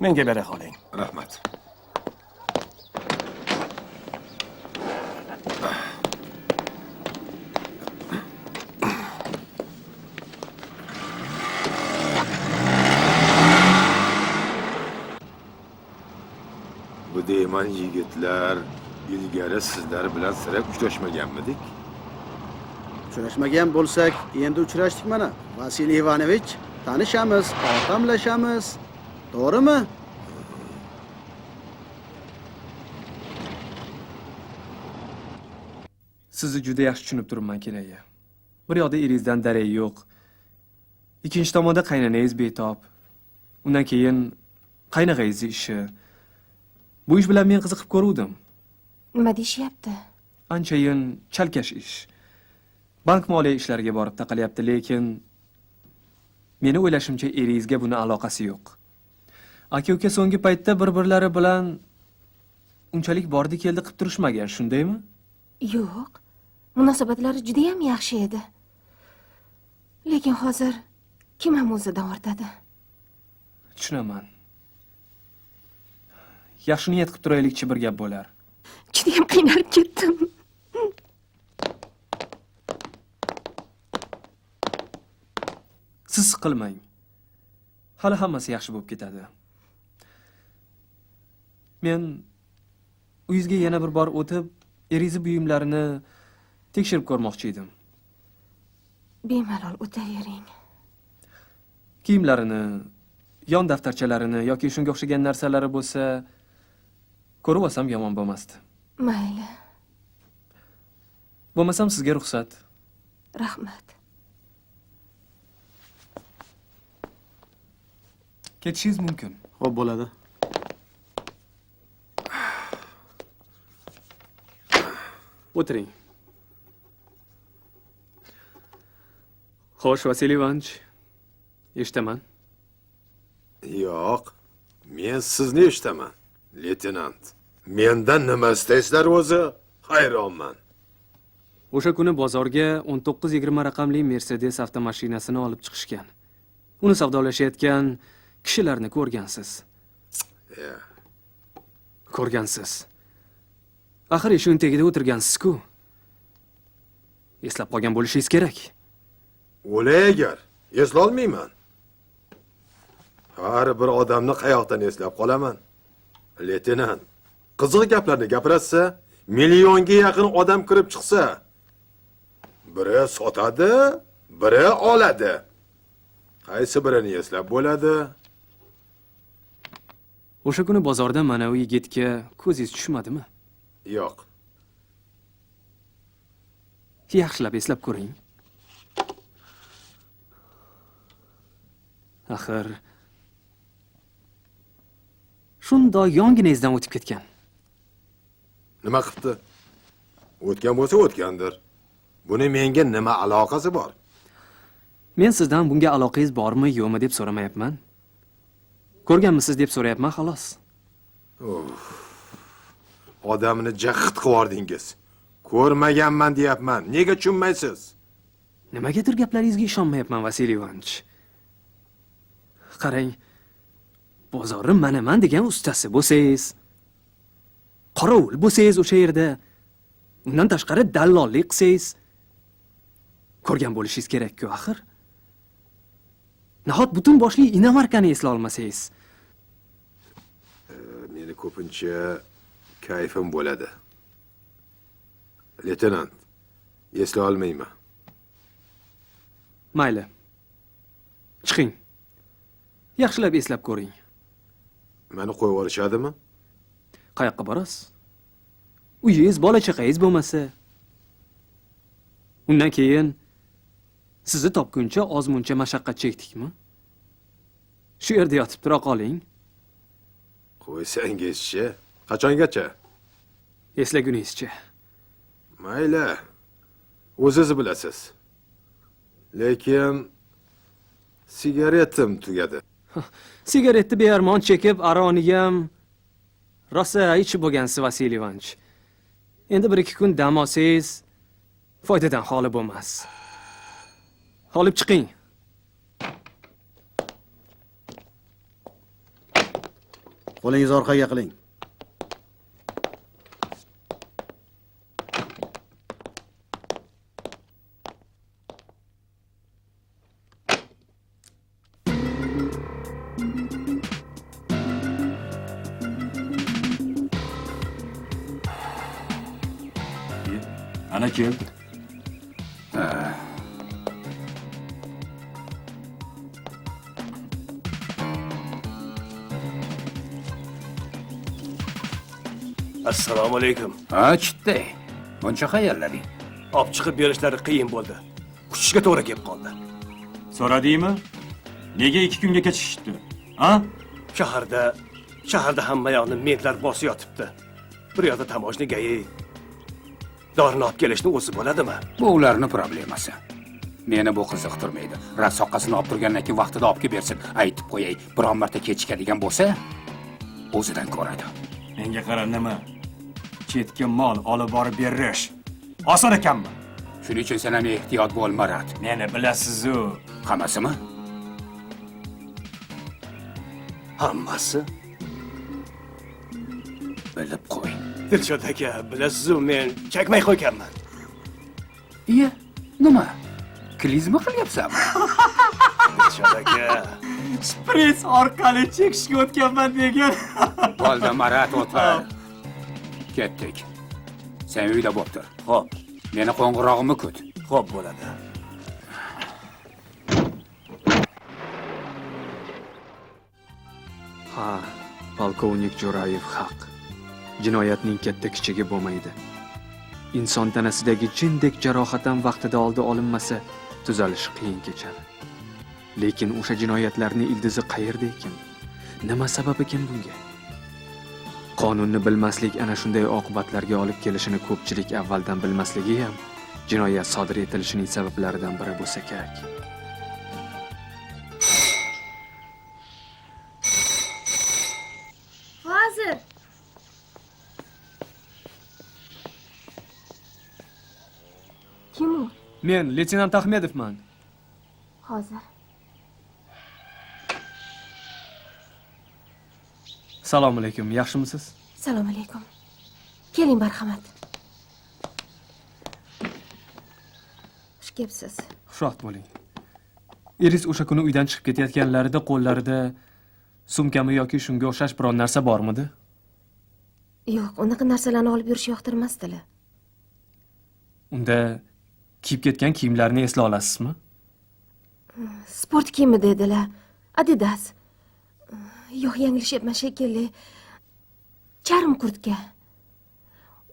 Menga bera qoling. Rahmat. Bu deyman yigitlar, ilgari sizlar bilan sira uchrashmaganmidik? Uchrashmagan bo'lsak, endi uchrashdik mana. Vasiliy Ivanovich, tanishamiz, otamlashamiz. To'g'rimi? Sizni juda yaxshi tushunib turibman, kelaya. Bir yoqda eringizdan darak yo'q. Ikkinchi tomonda qaynonangiz betob. Undan keyin qaynog'angizni ishi. Bu ish bilan men qiziqib ko'ruvdim. Nima deyishyapti? Anchayin chalkash ish. Bank moliya ishlariga borib taqalyapti, lekin meni o'ylashimcha eringizga buni aloqasi yo'q. Aka-uka so'nggi paytda bir-birlari bilan unchalik bordi-keldi qilib turishmagan, shundaymi? Yo'q. Munosabatlari juda ham yaxshi edi. Lekin hozir kim ham o'zidan ortadi? Tushunaman. Yaxshi niyat qilib turaylikchi, bir gap bo'lar. Juda ham qiynalib ketdim. Siz siqilmang. Hali hammasi yaxshi bo'lib ketadi. Men uyingizga yana bir bor o'tib, eringiz buyumlarini tekshirib ko'rmoqchi edim. Bemalol o'tavering. Kiyimlarini, yon daftarchalarini yoki shunga o'xshagan narsalari bo'lsa, ko'rib olsam yomon bo'lmasdi. Mayli. Bo'lmasam sizga ruxsat. Rahmat. Ketishingiz mumkin. Xo'p, bo'ladi. O'tiring. Xo'sh, Vasiliy Ivanovich, eshitaman. Yo'q, men sizni eshitaman, leytenant. Mendan nima istaysizlar o'zi? Hayronman. O'sha kuni bozorga 1920 raqamli Mercedes avtomashinasini olib chiqishgan. Uni savdolashayotgan kishilarni ko'rgansiz. Ko'rgansiz. Axir eshikning tagida o'tirgansiz-ku. Eslab qolgan bo'lishingiz kerak. O'lay agar, eslolmayman. Har bir odamni qayoqdan eslab qolaman? Leytenant, qiziq gaplarni gapirasiz, millionga yaqin odam kirib chiqsa, biri sotadi, biri oladi. Qaysi birini eslab bo'ladi? O'sha kuni bozorda mana u yigitga ko'zingiz tushmadimi? Yo'q. Yaxshilab eslab ko'ring. Axir shundoq yonginangizdan o'tib ketgan. Nima qilibdi? O'tgan bo'lsa o'tgandir. Buni menga nima aloqasi bor? Men sizdan bunga aloqangiz bormi, yo'qmi deb so'ramayapman. Ko'rganmisiz deb so'rayapman, xolos. Odamni jaxit qilib. Ko'rmaganman deyapman. Nega tushunmaysiz? Nimagadir gaplaringizga ishonmayapman, Vasiliy Ivanovich. Qarang, bozorni manaman degan ustasi bo'lsangiz, Qorovul bo'lsangiz o'sha yerda, undan tashqari dallollik qilsangiz, ko'rgan bo'lishingiz kerak-ku axir. Nahot butun boshli inomarkani esla olmasangiz? Meni ko'pincha kayfim bo'ladi. Leytenant, esla olmayman. Mayli. Chiqing. Yaxshilab eslab ko'ring. Meni qo'yib yuborishadimi? Qayoqqa borasiz? Uyingiz, bola chaqangiz bo'lmasa. Undan keyin sizni topguncha ozmuncha mashaqqat chekdikmi? Shu yerda yotib tura qoling. Qo'ysangizchi, qachongacha? Eslaguningizcha. Mayli. O'zingiz bilasiz. Lekin sigaretim tugadi. Sigaretni bearmon chekib, aronigam rosa ichib bo'lgansiz, Vasiliy Ivanovich. Endi 1-2 kun dam olsangiz, foydadan xoli bo'lmas. Olib chiqing. Qo'lingizni orqaga qiling. Ana keldi. Assalomu alaykum. Ha, chitday. Buncha xayollaring. Olib chiqib berishlari qiyin bo'ldi. Kutishga to'g'ri kelib qoldi. So'radingmi? Nega 2 kunga kechikishdi? Ha? Shaharda hamma yoqni mentlar bosib yotibdi. Bir yoqda tamojni gayi. Dorini olib kelishni o'zi bo'ladimi? Bu ularning problemasi. Meni bu qiziqtirmaydi. Ras soqqasini olib turgandan keyin vaqtida olib kelib bersin. Aytib qo'yay, biron marta kechikadigan bo'lsa, o'zidan ko'radi. Menga qara, nima? Chetga mol olib borib berish oson ekanmi? Shuning uchun sen ham ehtiyot bo'l, Marat. Meni bilasiz-u. Hammasimi? Hammasi? Bilib qo'y. Dilshod aka, bilasiz-u, men chakmay qo'yganman. Iya, nima? Klizma qilyapsanmi? Dilshod aka, shprits orqali chekishga o'tganman degan. Bo'ldi, Marat, o'tir. Ketdik. Sen uyda bo'lib tur. Xo'p. Meni qo'ng'irog'imni kut. Xo'p bo'ladi. Ha, polkovnik Jo'rayev haq. Jinoyatning katta kichigi bo'lmaydi. Inson tanasidagi jindek jarohat ham vaqtida oldi olinmasa, tuzalishi qiyin kechadi. Lekin o'sha jinoyatlarning ildizi qayerda ekan? Nima sabab ekan bunga? Qonunni bilmaslik ana shunday oqibatlarga olib kelishini ko'pchilik avvaldan bilmasligi ham jinoyat sodir etilishining sabablaridan biri bo'lsa kerak. Hozir. Kim u? Men leytenant Ahmedovman. Hozir. Assalomu alaykum, yaxshimisiz? Assalomu alaykum. Keling, marhamat. Xush kelibsiz. Xushvaqt bo'ling. Iris o'sha kuni uydan chiqib ketayotganlarida qo'llarida sumkami yoki shunga o'xshash biron narsa bormidi? Yo'q, unaqa narsalarni olib yurish yoqtirmasdilar. Unda kiyib ketgan kiyimlarini esla olasizmi? Sport kiyimi dedilar. Adidas. Yo'q, yanglishyapman shekilli. Charm kurtka.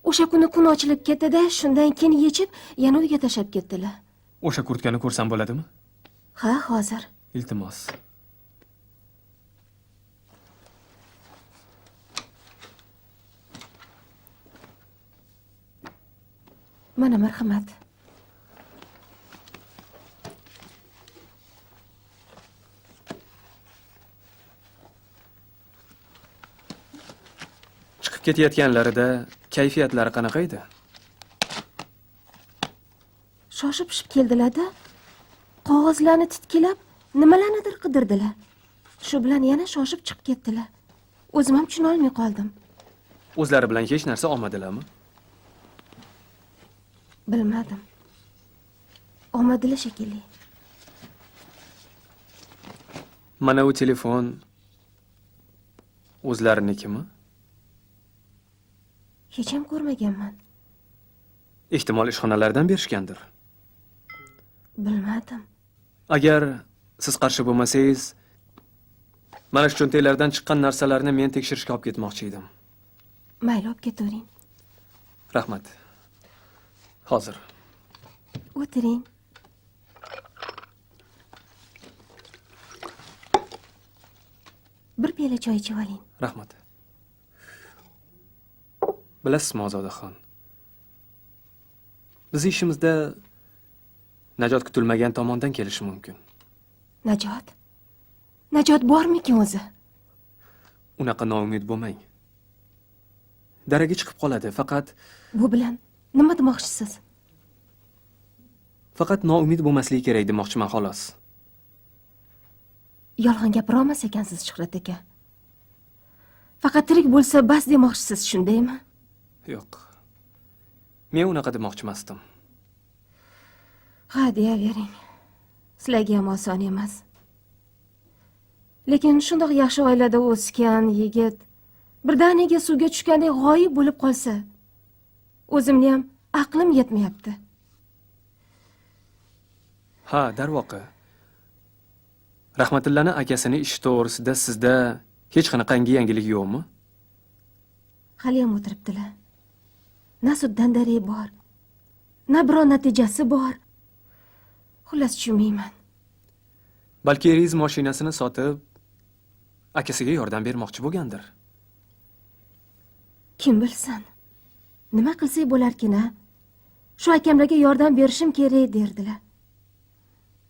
O'sha kuni kun ochilib ketdi-da, shundan keyin yechib, yana uyga tashlab ketdilar. O'sha kurtkani ko'rsam bo'ladimi? Ha, hozir. Iltimos. Mana marhamat. Chiqib ketayotganlarida kayfiyatlari qanaqa edi? Shoshib pishib keldilar-da, qog'ozlarni titkilab, nimalarnidir qidirdilar. Shu bilan yana shoshib chiqib ketdilar. O'zim ham tushuna olmay qoldim. O'zlari bilan hech narsa olmadilarmi? Bilmadim. Olmadilar shekilli. Mana u telefon o'zlarinikimi? Hech ham ko'rmaganman. Ehtimol ishxonalaridan berishgandir. Bilmadim. Agar siz qarshi bo'lmasangiz, mana shu cho'ntaklardan chiqqan narsalarni men tekshirishga olib ketmoqchi edim. Mayli, olib ketavering. Rahmat. Hozir. O'tiring. Bir piyola choy ichib oling. Rahmat. Bilasizmi, Ozodaxon? Biz ishimizda najot kutilmagan tomondan kelishi mumkin. Najot? Najot bormikin o'zi? Unaqa noumid bo'lmang. Daragi chiqib qoladi, faqat Bu bilan nima demoqchisiz? Faqat noumid bo'lmasligi kerak demoqchiman xolos. Yolg'on gapira olmas ekansiz, Shuhrat aka. Faqat tirik bo'lsa bas demoqchisiz, shundaymi? Yo'q. Men unaqa demoqchi emasdim. Ha, deyavering. Sizlarga ham oson emas. Lekin shundoq yaxshi oilada o'sgan yigit birdaniga suvga tushgandek g'oyib bo'lib qolsa, o'zimni ham aqlim yetmayapti. Ha, darvoqe. Rahmatullani akasini ishi to'g'risida sizda hech qanaqangi yangilik yo'qmi? Hali ham o'tiribdilar. Na suddan darak bor, na biror natijasi bor. Xullas tushunmayman. Balki eriz mashinasini sotib akasiga yordam bermoqchi bo'lgandir. Kim bilsin? Nima qilsak bo'larkin-a? Shu akamlarga yordam berishim kerak derdilar.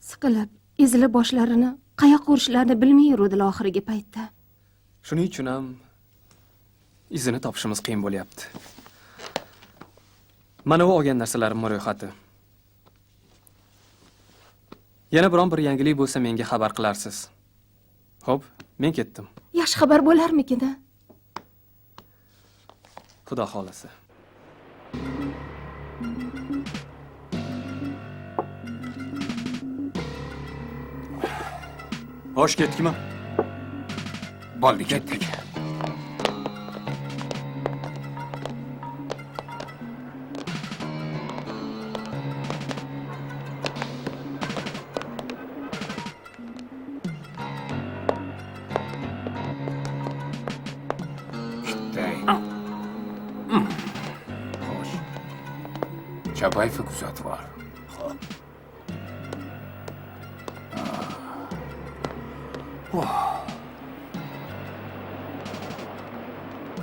Siqilib, ezilib boshlarini qayoqqa urishlarini bilmay yurdilar oxirgi paytda. Shuning uchun ham izini topishimiz qiyin bo'lyapti. Mana bu olgan narsalarim ro'yxati. Yana biron bir yangilik bo'lsa menga xabar qilarsiz. Xo'p, men ketdim. Yaxshi xabar bo'larmikin-a? Xudo xolasa. Xo'sh, ketdikmi? Bo'ldi, ketdik. Xo'sh. Chapayevni kuzatib bor. Xo'p.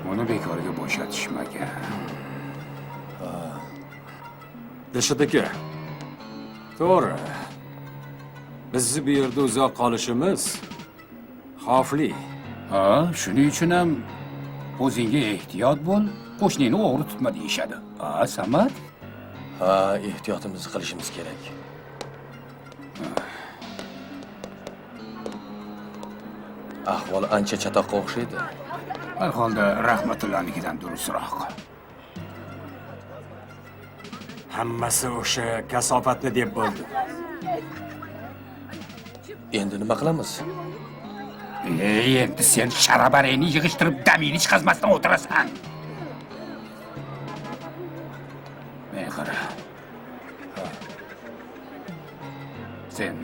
Uni bekorga bo'shatishmagan. Dilshod aka, to'g'ri. Bizni bu yerda uzoq qolishimiz xavfli. Ha, shuning uchun ham o'zingga ehtiyot bo'l, qo'shningni o'g'ri tutma deyishadi. Ha, Samad? Ha, ehtiyotimizni qilishimiz kerak. Ahvol ancha chatoqqa o'xshaydi. Har holda Rahmatullanikidan durustroq. Hammasi o'sha kasofatni deb bo'ldi. Endi nima qilamiz? Endi sen sharabarangni yig'ishtirib damingni chiqazmasdan o'tirasan. Men qara. Sen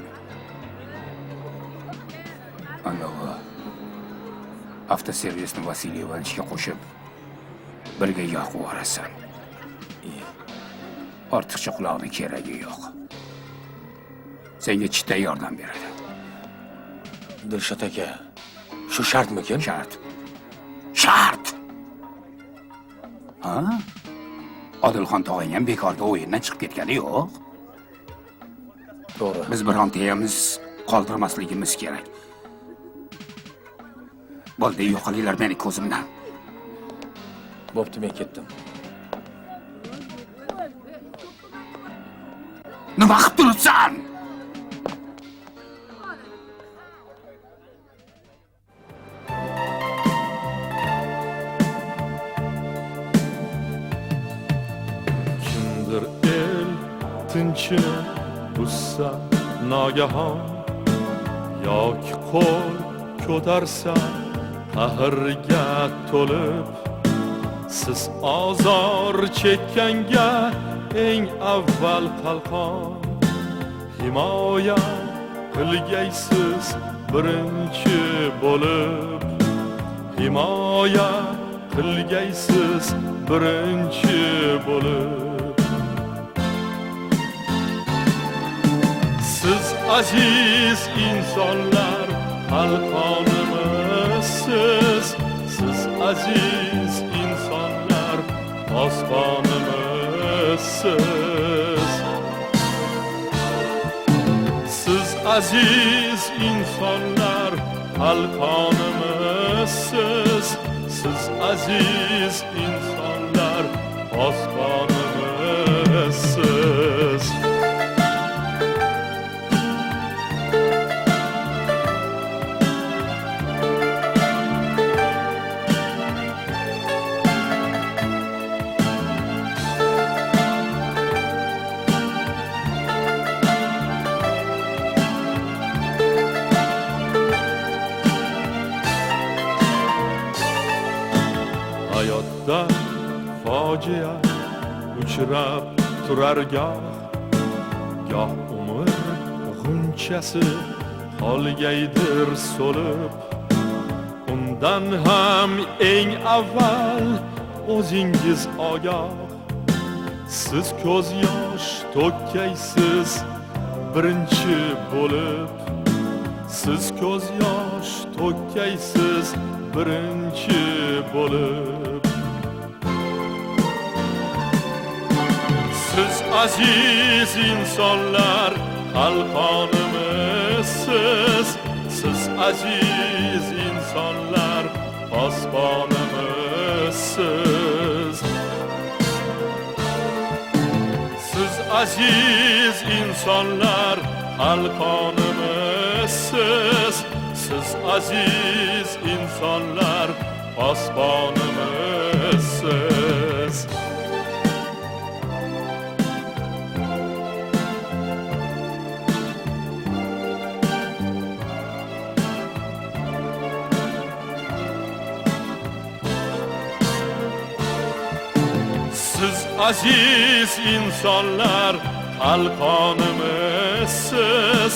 anavi avtoservisni Vasiliy Ivanovichga qo'shib birga yoqib yuborasan. Ortiqcha quloqni keragi yo'q. Senga chitday yordam beradi. Dilshod aka, shu shartmikin? Shart. Shart! Ha? Odilxon tog'ang ham bekorga o'yindan chiqib ketgani yo'q. To'g'ri. Biz birontayamiz qoldirmasligimiz kerak. Bo'ldi, yo'qolinglar meni ko'zimdan. Bo'pti, men ketdim. Nima qilib turibsan? Hozir el tinchini buzsa nogahon, yoki qo'l ko'tarsa qahrga to'lib, siz ozor chekkanga eng avval qalqon, himoya qilgaysiz birinchi bo'lib, himoya qilgaysiz birinchi bo'lib. Siz aziz insonlar qalqonimizsiz, siz aziz insonlar posbonimizsiz. Siz aziz insonlar qalqonimizsiz, siz aziz insonlar posbonimizsiz. Hayotda fojia uchrab turar goh, goh umr g'unchasi qolgaydir so'lib. Undan ham eng avval o'zingiz ogoh, siz ko'z yosh to'kkaysiz birinchi bo'lib, siz ko'z yosh to'kkaysiz birinchi bo'lib. Siz aziz insonlar qalqonimizsiz, siz aziz insonlar posbonimizsiz. Siz aziz insonlar qalqonimizsiz, siz aziz insonlar posbonimizsiz. Siz aziz insonlar qalqonimizsiz,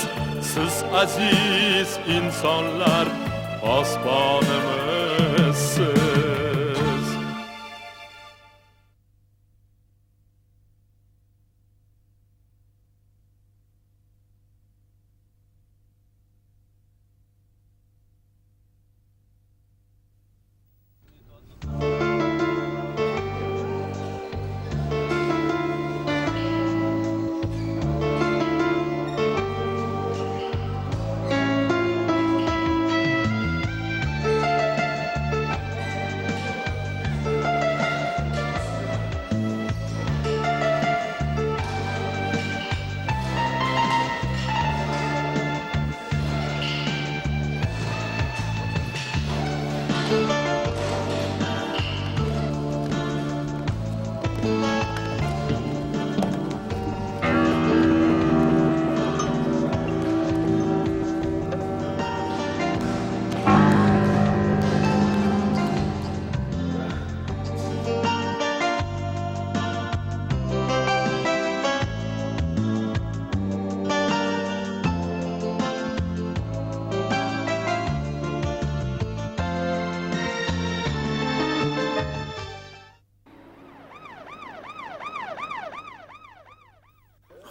siz aziz insonlar posbonimizsiz.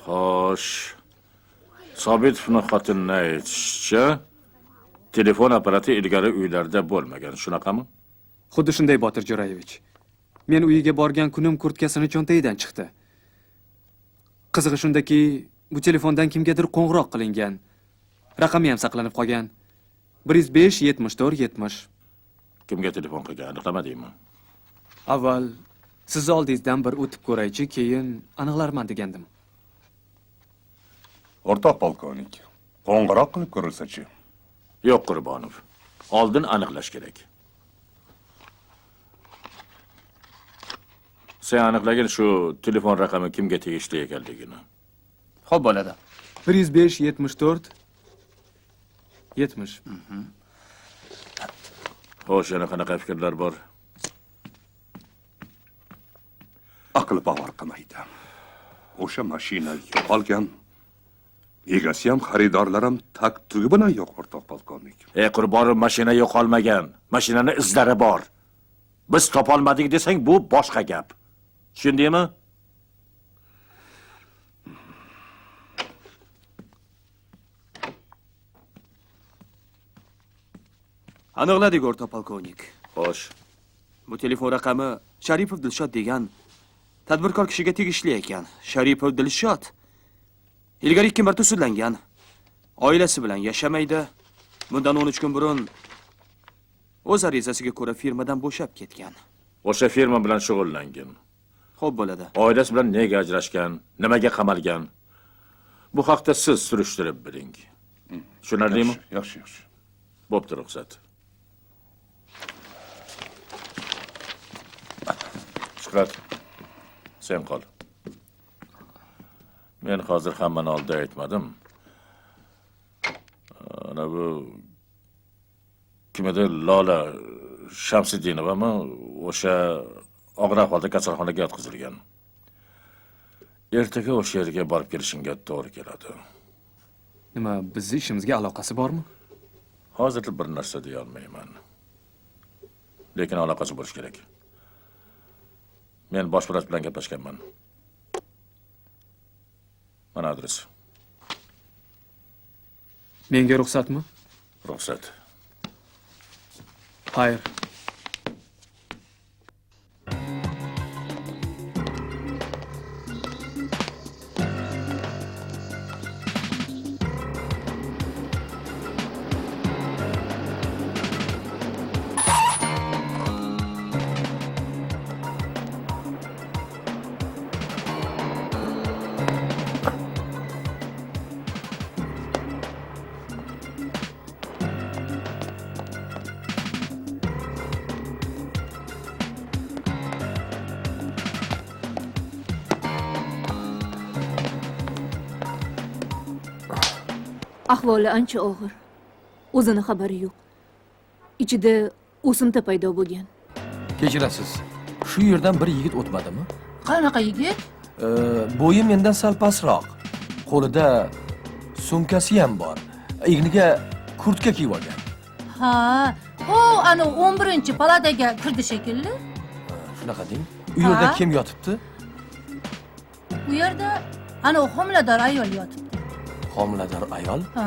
Xo'sh, Sobitovni xotinini aytishicha, telefon apparati ilgari uylarda bo'lmagan, shunaqami? Xuddi shunday, Botir Jo'rayevich. Men uyiga borgan kunim kurtkasini cho'ntagidan chiqdi. Qizig'i shundaki, bu telefondan kimgadir qo'ng'iroq qilingan. Raqami ham saqlanib qolgan. 105 74 70. Kimga telefon qilgan, aniqlamadingmi? Avval sizni oldingizdan bir o'tib ko'raychi, keyin aniqlarman degandim. O'rtoq polkovnik, qo'ng'iroq qilib ko'rilsa-chi? Yo'q, Qurbonov. Oldin aniqlash kerak. Sen aniqlagin shu telefon raqami kimga tegishli ekanligini. Xo'p bo'ladi. 105 74 70. Xo'sh, yana qanaqa fikrlar bor? Aql bovar qilmaydi. O'sha mashina yo'qolgan. Egasi ham, xaridorlar ham tak tugi bilan yo'q, o'rtoq polkovnik. Ey qurbonim, mashina yo'qolmagan. Mashinani izlari bor. Biz topolmadik desang, bu boshqa gap. Tushundingmi? Aniqladik, o'rtoq polkovnik. Xo'sh. Bu telefon raqami Sharipov Dilshod degan tadbirkor kishiga tegishli ekan. Sharipov Dilshod ilgari 2 marta sudlangan. Oilasi bilan yashamaydi. Bundan 13 kun burun o'z arizasiga ko'ra firmadan bo'shab ketgan. O'sha firma bilan shug'ullangan. Xo'p bo'ladi. Oilasi bilan nega ajrashgan, nimaga qamalgan? Bu haqda siz surishtirib biling. Tushunarlimi? Yaxshi, yaxshi. Bo'pti, ruxsat. Shuhrat, sen qol. Men hozir hammani oldida aytmadim. Ana bu kim edi? Lola Shamsiddinovami? O'sha og'ir ahvolda kasalxonaga yotqizilgan. Ertaga o'sha yerga borib kelishingga to'g'ri keladi. Nima, bizni ishimizga aloqasi bormi? Hozir bir narsa deya olmayman. Lekin aloqasi bo'lishi kerak. Men bosh vrach bilan gaplashganman. Mana adres. Menga ruxsatmi? Ruxsat. Xayr. Ahvoli ancha og'ir. O'zini xabari yo'q. Ichida o'simta paydo bo'lgan. Kechirasiz. Shu yerdan bir yigit o'tmadimi? Qanaqa yigit? Bo'yi mendan sal pastroq. Qo'lida sumkasi ham bor. Egniga kurtka kiyib olgan. Ha, u ana 11-palataga kirdi shekilli. Shunaqa deng. U yerda kim yotibdi? U yerda ana homilador ayol yotibdi. Homilador ayol? Ha.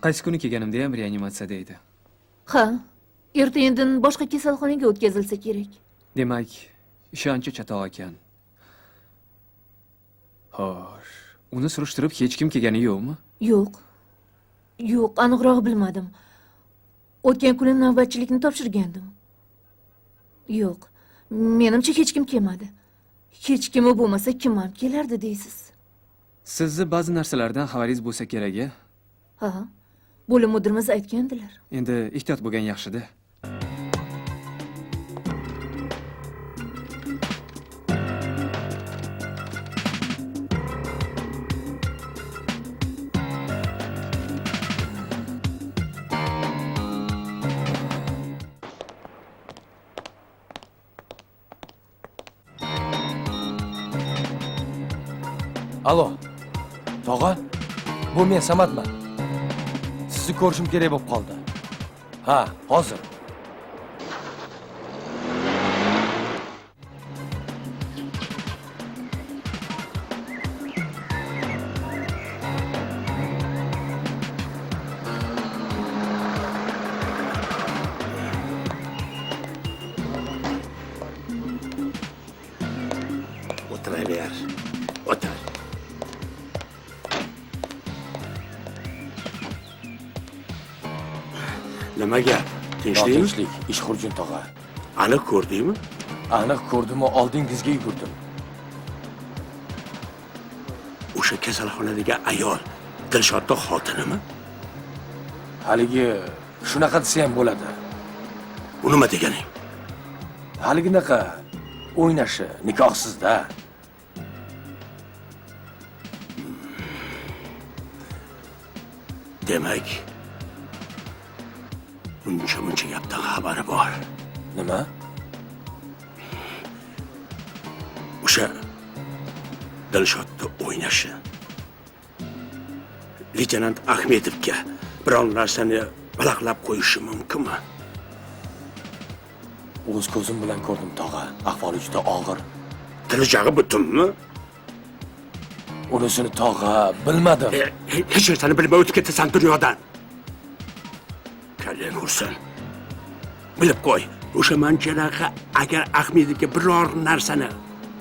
Qaysi kuni kelganimda ham reanimatsiyada edi. Ha, erta indin boshqa kasalxonaga o'tkazilsa kerak. Demak, ishi ancha chatoq ekan. Xo'sh, uni surishtirib hech kim kelgani yo'qmi? Yo'q. Yo'q, aniqroq bilmadim. O'tgan kuni navbatchilikni topshirgandim. Yo'q, menimcha hech kim kelmadi. Hech kimi bo'lmasa kim ham kelardi deysiz. Sizni ba'zi narsalardan xabaringiz bo'lsa kerak-a? Ha, bo'lim mudirimiz aytgandilar. Endi ehtiyot bo'lgan yaxshi-da. Alo, tog'a, bu men Samadman. Sizni ko'rishim kerak bo'lib qoldi. Ha, hozir. O'tiraver. O'tir. Nima gap? Tinchlikmi? Notinchlik, ish xurjun tog'a. Aniq ko'rdingmi? Aniq ko'rdim, oldingizga yugurdim. O'sha kasalxonadagi ayol Dilshodning xotinimi? Haligi shunaqa desa ham bo'ladi. Bu nima deganing? Haliginaqa o'ynashi nikohsizda. Demak, uncha-muncha gapdan xabari bor. Nima? O'sha Dilshodni o'ynashi. Leytenant Ahmedovga biron narsani valaqlab qo'yishi mumkinmi? O'z ko'zim bilan ko'rdim tog'a, ahvoli juda og'ir. Tili-jag'i butunmi? Unisini tog'a bilmadim. Hech narsani bilmay o'tib ketasan dunyodan. Kallang ursin. Bilib qo'y, o'sha manjalaqa agar Ahmedovga biror narsani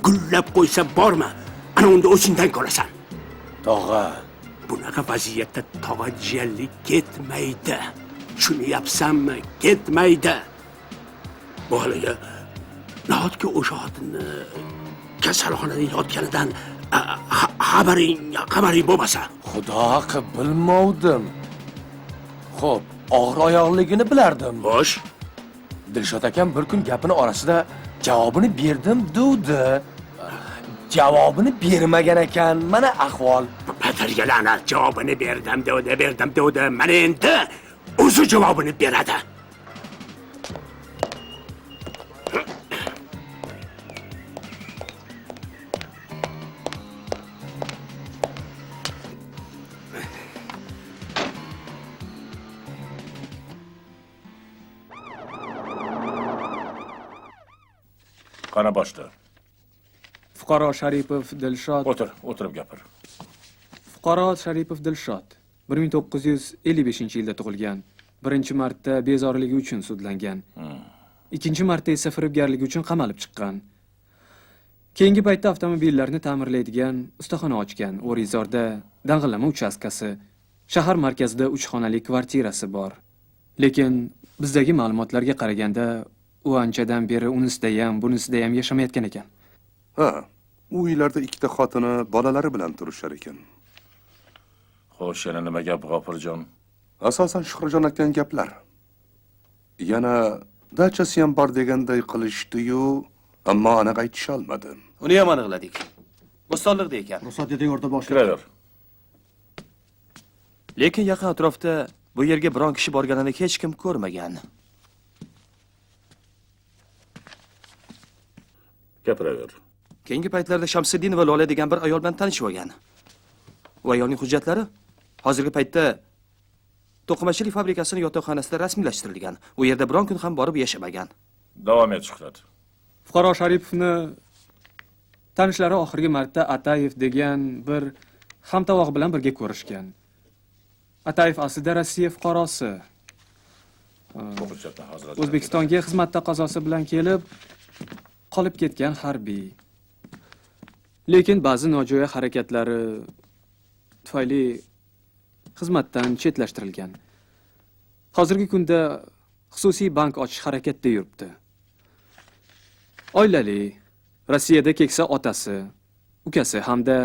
gullab qo'ysa borma, ana unda o'zingdan ko'rasan. Tog'a, bunaqa vaziyatda tog'a jiyanlik ketmaydi. Tushunyapsanmi? Ketmaydi. Bu haligi nahotki o'sha xotinni kasalxonada yotganidan xabaring bo'lmasa? Xudo haqqi bilmovdim. Xo'p, og'ir oyoqligini bilardim. Xo'sh. Dilshod akam bir kun gapini orasida javobini berdim duvdi. Javobini bermagan ekan. Mana ahvol. Patarga la'nat, javobini berdim duvdi, berdim duvdi. Mana endi o'zi javobini beradi. Qana boshla. Fuqaro Sharipov Dilshod. O'tir, o'tirib gapir. Fuqaro Sharipov Dilshod 1955-yilda tug'ilgan. Birinchi marta bezorligi uchun sudlangan. Ikkinchi marta esa firibgarligi uchun qamalib chiqqan. Keyingi paytda avtomobillarni ta'mirlaydigan ustaxona ochgan. O'rizorda dang'illama uchastkasi, shahar markazida 3 xonali kvartirasi bor. Lekin bizdagi ma'lumotlarga qaraganda u anchadan beri unisida ham, bunisida ham yashamayotgan ekan. Ha, u uylarda ikkita xotini, bolalari bilan turishar ekan. Xo'sh, yana nima gap, G'ofurjon? Asosan Shuhrajon aytgan gaplar. Yana dachasi ham bor deganday qilishdi-yu, ammo aniq aytisha olmadi. Uni ham aniqladik. Bo'stonliqda ekan. Ruxsat eting, o'rta boshliq. Kiraver. Lekin yaqin atrofda bu yerga biron kishi borganini hech kim ko'rmagan. Gapiraver. Keyingi paytlarda Shamsiddinova Lola degan bir ayol bilan tanishib olgan. U ayolning hujjatlari hozirgi paytda to'qimachilik fabrikasining yotoqxonasida rasmiylashtirilgan. U yerda biron kun ham borib yashamagan. Davom et, Shuhrat. Fuqaro Sharipovni tanishlari oxirgi marta Atayev degan bir hamtovoq bilan birga ko'rishgan. Atayev aslida Rossiya fuqarosi. O'zbekistonga xizmat taqozosi bilan kelib qolib ketgan harbiy. Lekin ba'zi nojo'ya harakatlari tufayli xizmatdan chetlashtirilgan. Hozirgi kunda xususiy bank ochish harakatda yuribdi. Oilali, Rossiyada keksa otasi, ukasi hamda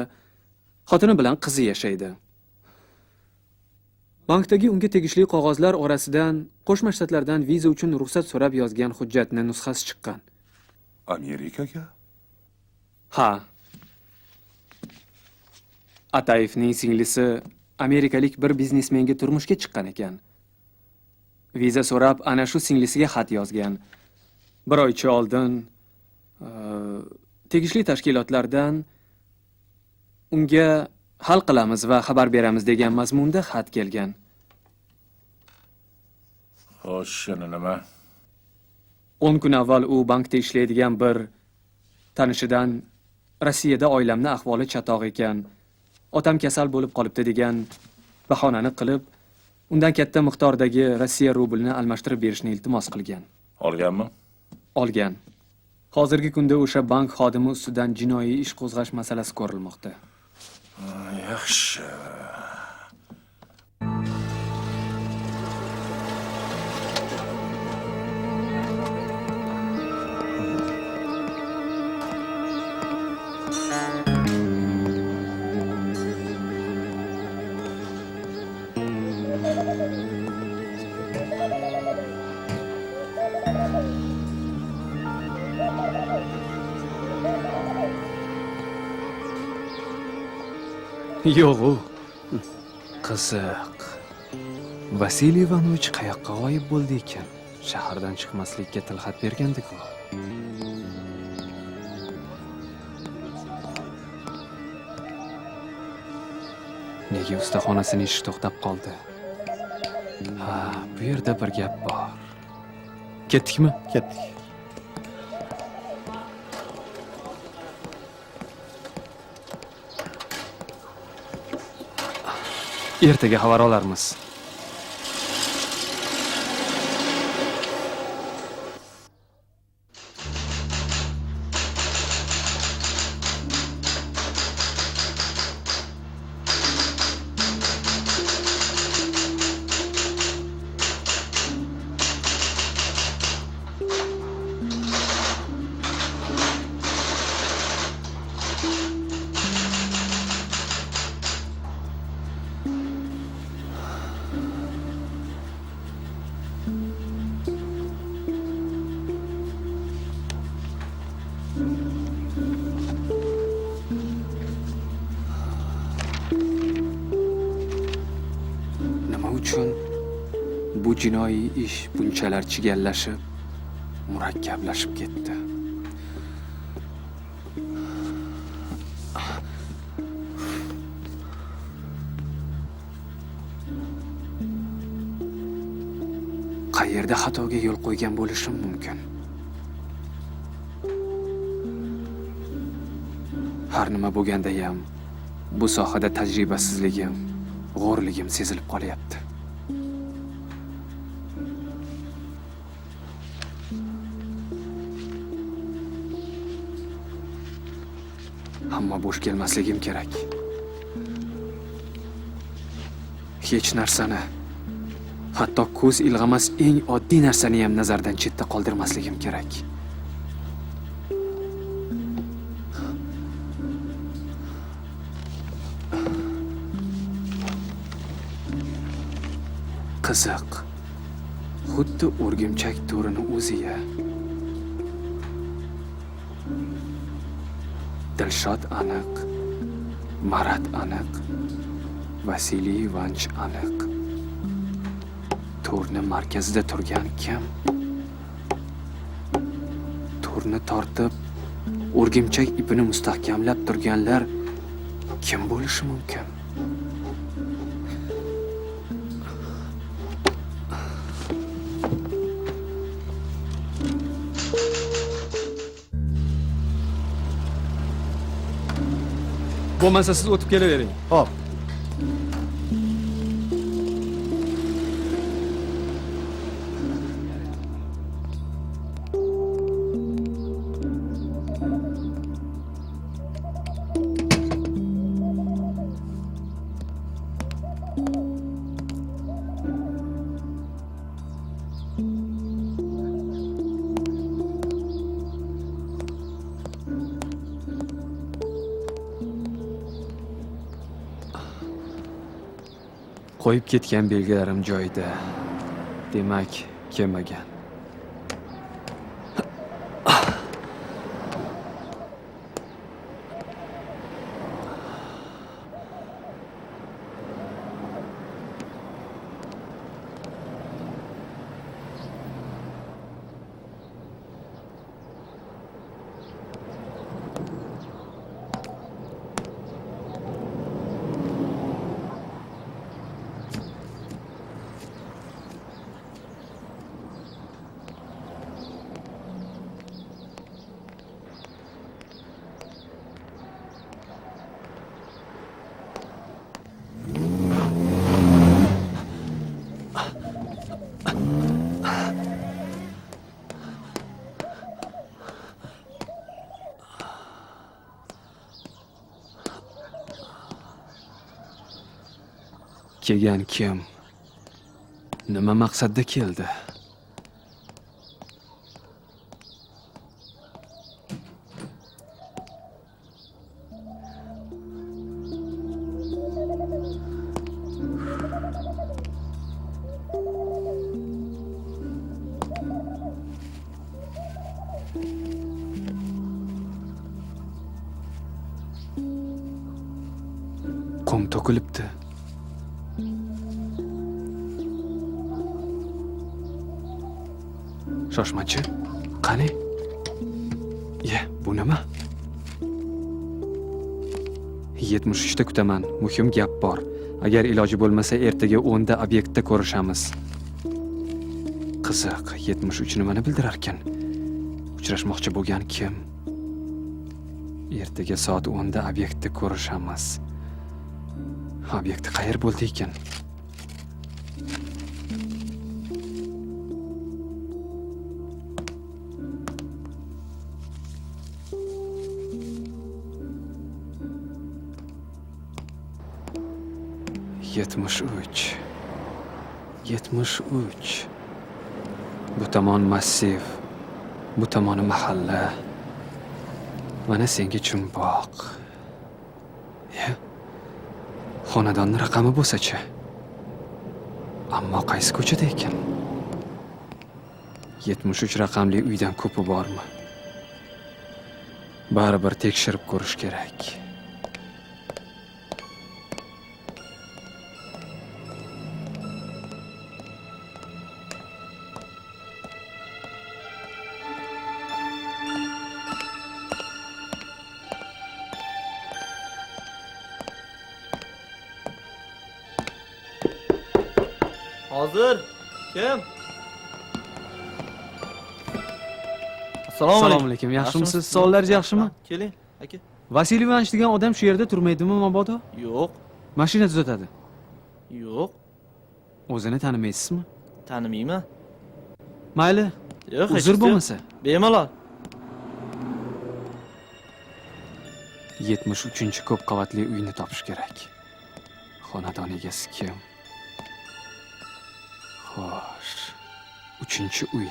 xotini bilan qizi yashaydi. Bankdagi unga tegishli qog'ozlar orasidan Qo'shma Shtatlardan viza uchun ruxsat so'rab yozgan hujjatning nusxasi chiqqan. Amerikaga? Ha. Atayevning singlisi amerikalik bir biznesmenga turmushga chiqqan ekan. Viza so'rab ana shu singlisiga xat yozgan. Bir oycha oldin tegishli tashkilotlardan unga hal qilamiz va xabar beramiz degan mazmunda xat kelgan. Xo'sh, yana nima? 10 kun avval u bankda ishlaydigan bir tanishidan Rossiyada oilamni ahvoli chatoq ekan, otam kasal bo'lib qolibdi degan bahonani qilib, undan katta miqdordagi Rossiya rublini almashtirib berishni iltimos qilgan. Olganmi? Olgan. Hozirgi kunda o'sha bank xodimi ustidan jinoiy ish qo'zg'ash masalasi ko'rilmoqda. Yaxshi. Yo'q u. Qiziq. Vasiliy Ivanovich qayoqqa g'oyib bo'ldi ekan? Shahardan chiqmaslikka tilxat bergandik-ku. Nega ustaxonasini ishi to'xtab qoldi? Ha, bu yerda bir gap bor. Ketdikmi? Ketdik. Ertaga xabar olarmiz. Bu jinoiy ish bunchalar chigallashib, murakkablashib ketdi. Qayerda xatoga yo'l qo'ygan bo'lishim mumkin? Har nima bo'lganda ham bu sohada tajribasizligim, g'o'rligim sezilib qolyapti. Ammo bo'sh kelmasligim kerak. Hech narsani, hatto ko'z ilg'amas eng oddiy narsani ham nazardan chetda qoldirmasligim kerak. Qiziq. Xuddi o'rgimchak to'rini o'ziya. Dilshod aniq, Marat aniq, Vasiliy Ivanich aniq. To'rni markazida turgan kim? To'rni tortib, o'rgimchak ipini mustahkamlab turganlar kim bo'lishi mumkin? Bo'lmasa siz o'tib kelavering. Xo'p. Qo'yib ketgan belgilarim joyida. Demak, kelmagan. Kelgan kim? Nima maqsadda keldi? To'kilibdi. Shoshmachi, qani? Ye, bu nima? 73 ta kutaman. Muhim gap bor. Agar iloji bo'lmasa ertaga 10 da obyektda ko'rishamiz. Qiziq, 73 nimani bildirarkan? Uchrashmoqchi bo'lgan kim? Ertaga soat 10 da obyektda ko'rishamiz. Obyekti qayer bo'ldi ekan? Yetmish uch. 73. Bu tomon massiv, bu tomoni mahalla. Mana senga jumboq. Ya, xonadonning raqami bo'lsa-chi? Ammo qaysi ko'chada ekan? 73 raqamli uydan ko'pi bormi? Baribir tekshirib ko'rish kerak. Hozir kim? Assalomu Assalomu alaykum. Yaxshimisiz? Sog'liqlaringiz yaxshimi? Keling, aka. Vasiliy Ivanovich degan odam shu yerda turmaydimi mabodo? Yo'q. Mashina tuzatadi. Yo'q. O'zini tanimaysizmi? Tanimayman. Mayli. Yo'q, hech Uzr yo'q. bo'lmasa. Bemalol. 73-ko'p qavatli uyni topish kerak. Xonadon egasi kim? Xo'sh. 3-uy.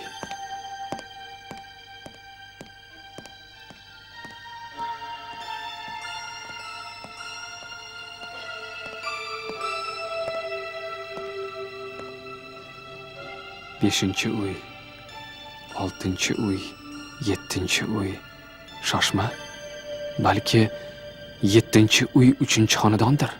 5-uy. 6-uy, 7-uy. Shoshma. Balki 7-uy 3-xonadondir.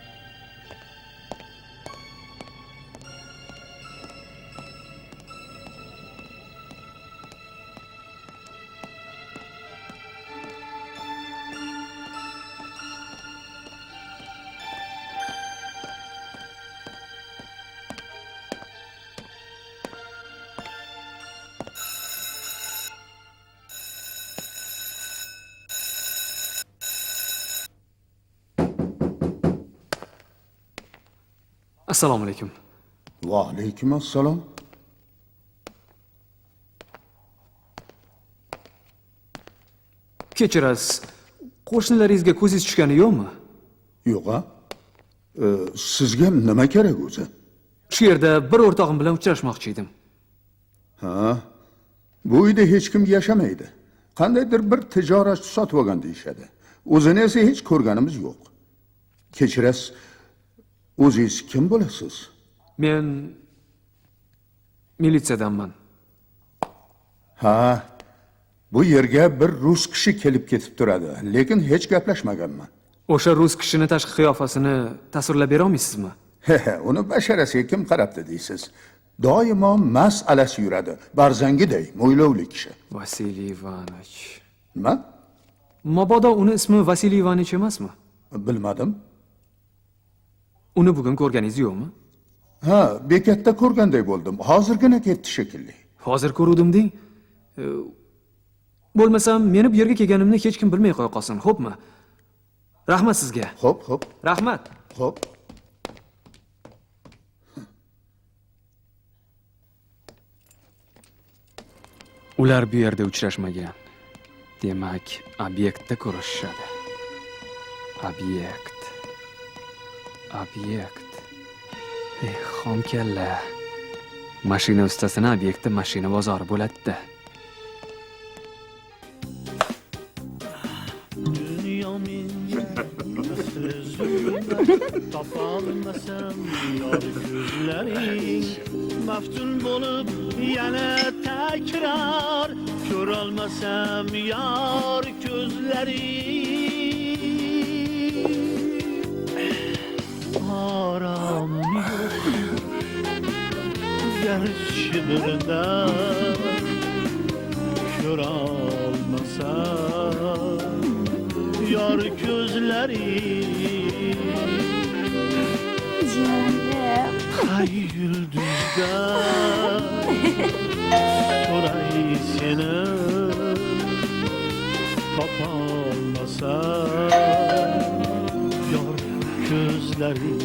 Assalomu alaykum. Va alaykum assalom. Kechirasiz. Qo'shnilaringizga ko'zingiz tushgani yo'qmi? Yo'q a? Sizga nima kerak o'zi? Shu yerda bir o'rtog'im bilan uchrashmoqchi edim. Ha. Bu uyda hech kim yashamaydi. Qandaydir bir tijoratchi sotib olgan deyishadi. O'zini esa hech ko'rganimiz yo'q. Kechirasiz. O'zingiz kim bo'lasiz? Men militsiyadanman. Ha. Bu yerga bir rus kishi kelib ketib turadi, lekin hech gaplashmaganman. O'sha rus kishini tashqi qiyofasini tasvirlab bera olmaysizmi? He, uni basharasiga kim qarabdi deysiz? Doimo mast alasi yuradi, barzangiday mo'ylovli kishi. Vasiliy Ivanovich. Nima? Mabodo uni ismi Vasiliy Ivanovich emasmi? Bilmadim. Uni bugun ko'rganingiz yo'qmi? Ha, bekatda ko'rganday bo'ldim. Hozirgina ketdi shekilli. Hozir ko'ruvdim deng. Bo'lmasam meni bu yerga kelganimni hech kim bilmay qo'ya qolsin, xo'pmi? Rahmat sizga. Xo'p, xo'p. Rahmat. Xo'p. Ular bu yerda uchrashmagan. Demak, obyektda ko'rishishadi. Obyekt. Obyekt. Eh, xomkalla. Mashina ustasini obyekti mashina bozori bo'ladi-da. Dunyo menga misli zulmat, topolmasam yor ko'zlaring, maftun bo'lib yana takror ko'rolmasam yor ko'zlaring. Oromim yo'q garchi birdan ko'rolmasam yor ko'zlaring. Jonim. Qay yulduzdan so'ray seni, topolmasam yor ko'zlaring.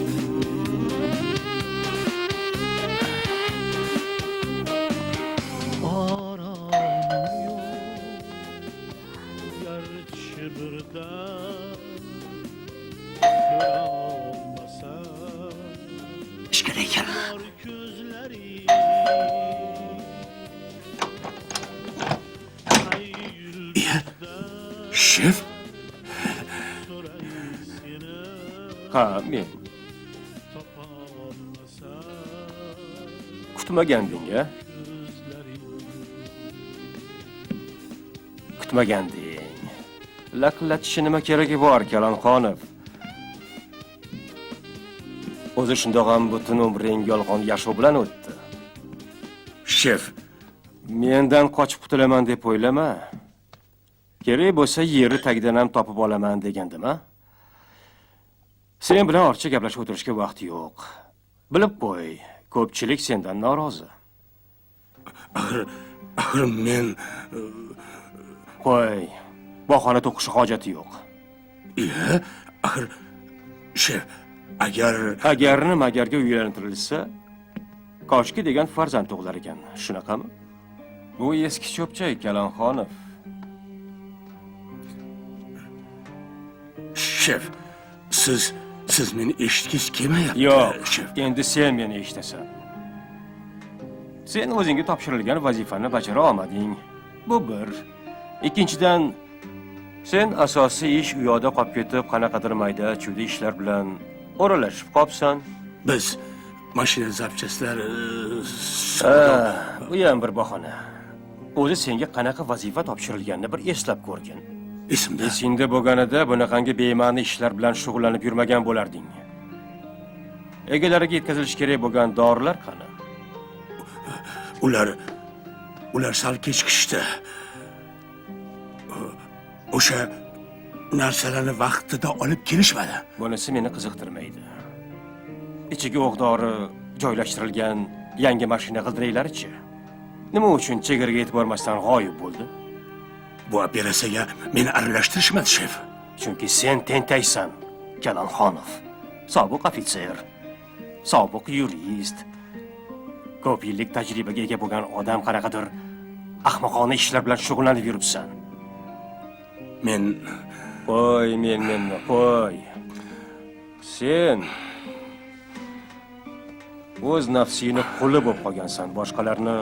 Oromim yo'q garchi birdan ko'rolmasam Ishkala ekan. yor ko'zlaring. Iya, shef. Ha, men. Kutmaganding, a? Kutmaganding. Laqillatishni nima keragi bor, Kalonxonov? O'zi shundoq ham butun umring yolg'on yashov bilan o'tdi. Shef, mendan qochib qutulaman deb o'ylama. Kerak bo'lsa yeri tagidan ham topib olaman degandim, a? Sen bilan ortiqcha gaplashib o'tirishga vaqt yo'q. Bilib qo'y, ko'pchilik sendan norozi. Axir men Qo'y, bahona to'qishi hojati yo'q. Iya, axir shef, agar agarni magarga uylantirilsa, koshki degan farzand tug'ilar ekan, shunaqami? Bu eski cho'pchak, Kalonxonov. Shef, siz meni eshitgingiz kelmayapti. Yo'q, endi sen meni eshitasan. Sen o'zingga topshirilgan vazifani bajara olmading. Bu bir. Ikkinchidan, sen asosiy ish u yoqda qolib ketib, qanaqadir mayda chuyda ishlar bilan o'ralashib qolibsan. Biz mashina zapchastlari Ha, bu ham bir bahona. O'zi senga qanaqa vazifa topshirilganini bir eslab ko'rgin. Esimda. Esingda bo'lganida bunaqangi bema'ni ishlar bilan shug'ullanib yurmagan bo'larding. Egalariga yetkazilishi kerak bo'lgan dorilar qani? Ular sal kechikishdi. O'sha narsalarni vaqtida olib kelishmadi. Bunisi meni qiziqtirmaydi. Ichiga o'q-dori joylashtirilgan yangi mashina g'ildiraklarichi? Nima uchun chegaraga yetib bormasdan g'oyib bo'ldi? Bu operatsiyaga meni aralashtirishmadi, shef. Chunki sen tentaksan, Kalonxonov. Sobiq ofitser, sobiq yurist, ko'p yillik tajribaga ega bo'lgan odam qanaqadir ahmoqona ishlar bilan shug'ullanib yuribsan. Men Qo'y, menni qo'y. Sen o'z nafsingni quli bo'lib qolgansan, boshqalarni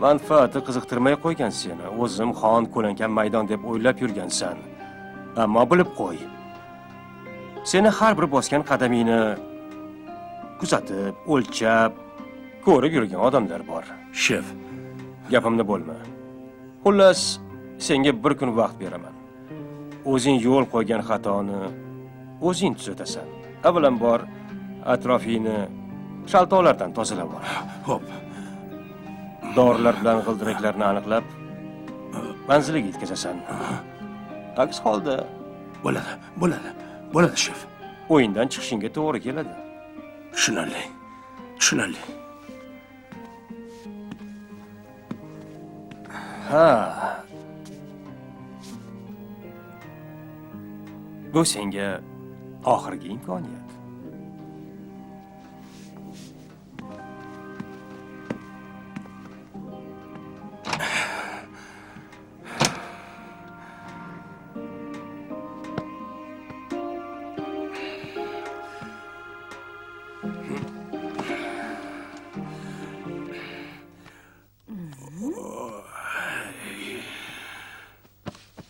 manfaati qiziqtirmay qo'ygan seni. O'zim xon ko'lankam maydon deb o'ylab yurgansan. Ammo bilib qo'y. Seni har bir bosgan qadamingni kuzatib, o'lchab, ko'rib yurgan odamlar bor. Shef, gapimni bo'lma. Xullas, senga bir kun vaqt beraman. O'zing yo'l qo'ygan xatoni o'zing tuzatasan. Avvalambor atrofingni shaltoqlardan tozalab ol. Xo'p. Dorilar bilan g'ildiraklarni aniqlab manziliga yetkazasan. Aks holda bo'ladi, bo'ladi, bo'ladi, shef. O'yindan chiqishingga to'g'ri keladi. Tushunarli. Tushunarli. Ha. Bu senga oxirgi imkoniyat.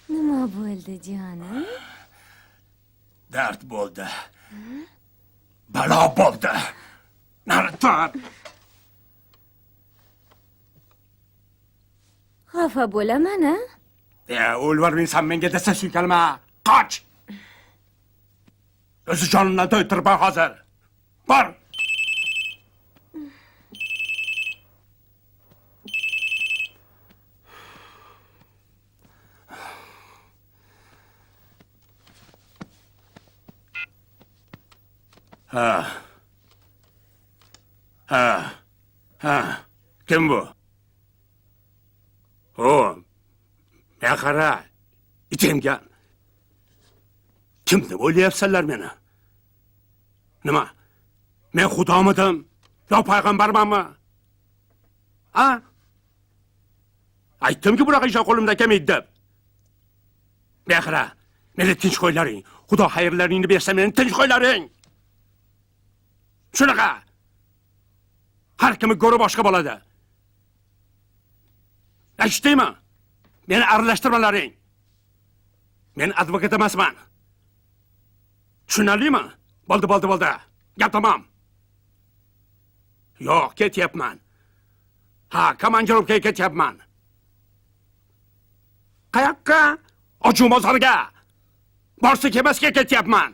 Nima bo'ldi jonim? Dard bo'ldi. Balo bo'ldi. Nartan. Xafa bo'laman, a? Ya, o'lvarmaysan menga desa suykalma. Qoch! O'zi jonimdan to'yib turibman hozir. Bor. Ha. Ha. Ha. Kim bu? O. Men qara. Ichimga. Kim deb o'ylayapsanlar meni? Nima? Men xudomidim yo payg'ambarmanmi? Ha? Aytdimki bunaqa ishlar qo'limdan kelmaydi deb. Mehra, meni tinch qo'ylaring. Xudo xayrlaringni bersa meni tinch qo'ylaring. Shunaqa. Har kimni go'ri boshqa bo'ladi. Eshitdingmi? Meni aralashtirmalaring. Men advokat emasman. Tushunarlimi? Bo'ldi, bo'ldi, bo'ldi. Gap tamom. Yo'q, ketyapman. Ha, komandirovkaga ketyapman. Qayoqqa? Ochuv bozoriga. Borsa kelmasga ketyapman.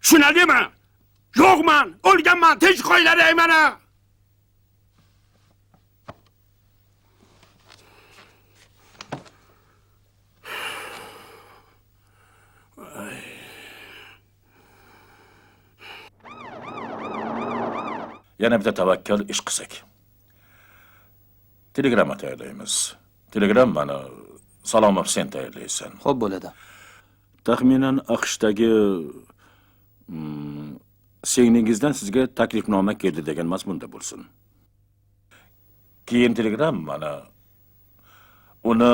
Tushunarlimi? Yo'qman, o'lganman, tinch qo'ylaring meni. Yana bitta tavakkal ish qilsak. Telegramma tayyorlaymiz. Telegrammani Salomov sen tayyorlaysan. Xo'p bo'ladi. Taxminan AQShdagi singlingizdan sizga taklifnoma keldi degan mazmunda bo'lsin. Keyin telegrammani uni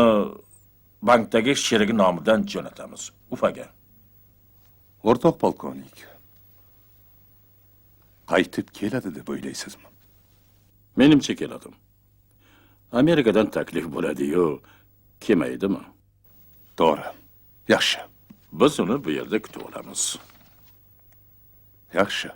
bankdagi sherigi nomidan jo'natamiz Ufaga. O'rtoq polkovnik, qaytib keladi deb o'ylaysizmi? Menimcha keladi. Amerikadan taklif bo'ladi-yu, kelmaydimi? To'g'ri. Yaxshi. Biz uni bu yerda kutib olamiz. Yaxshi.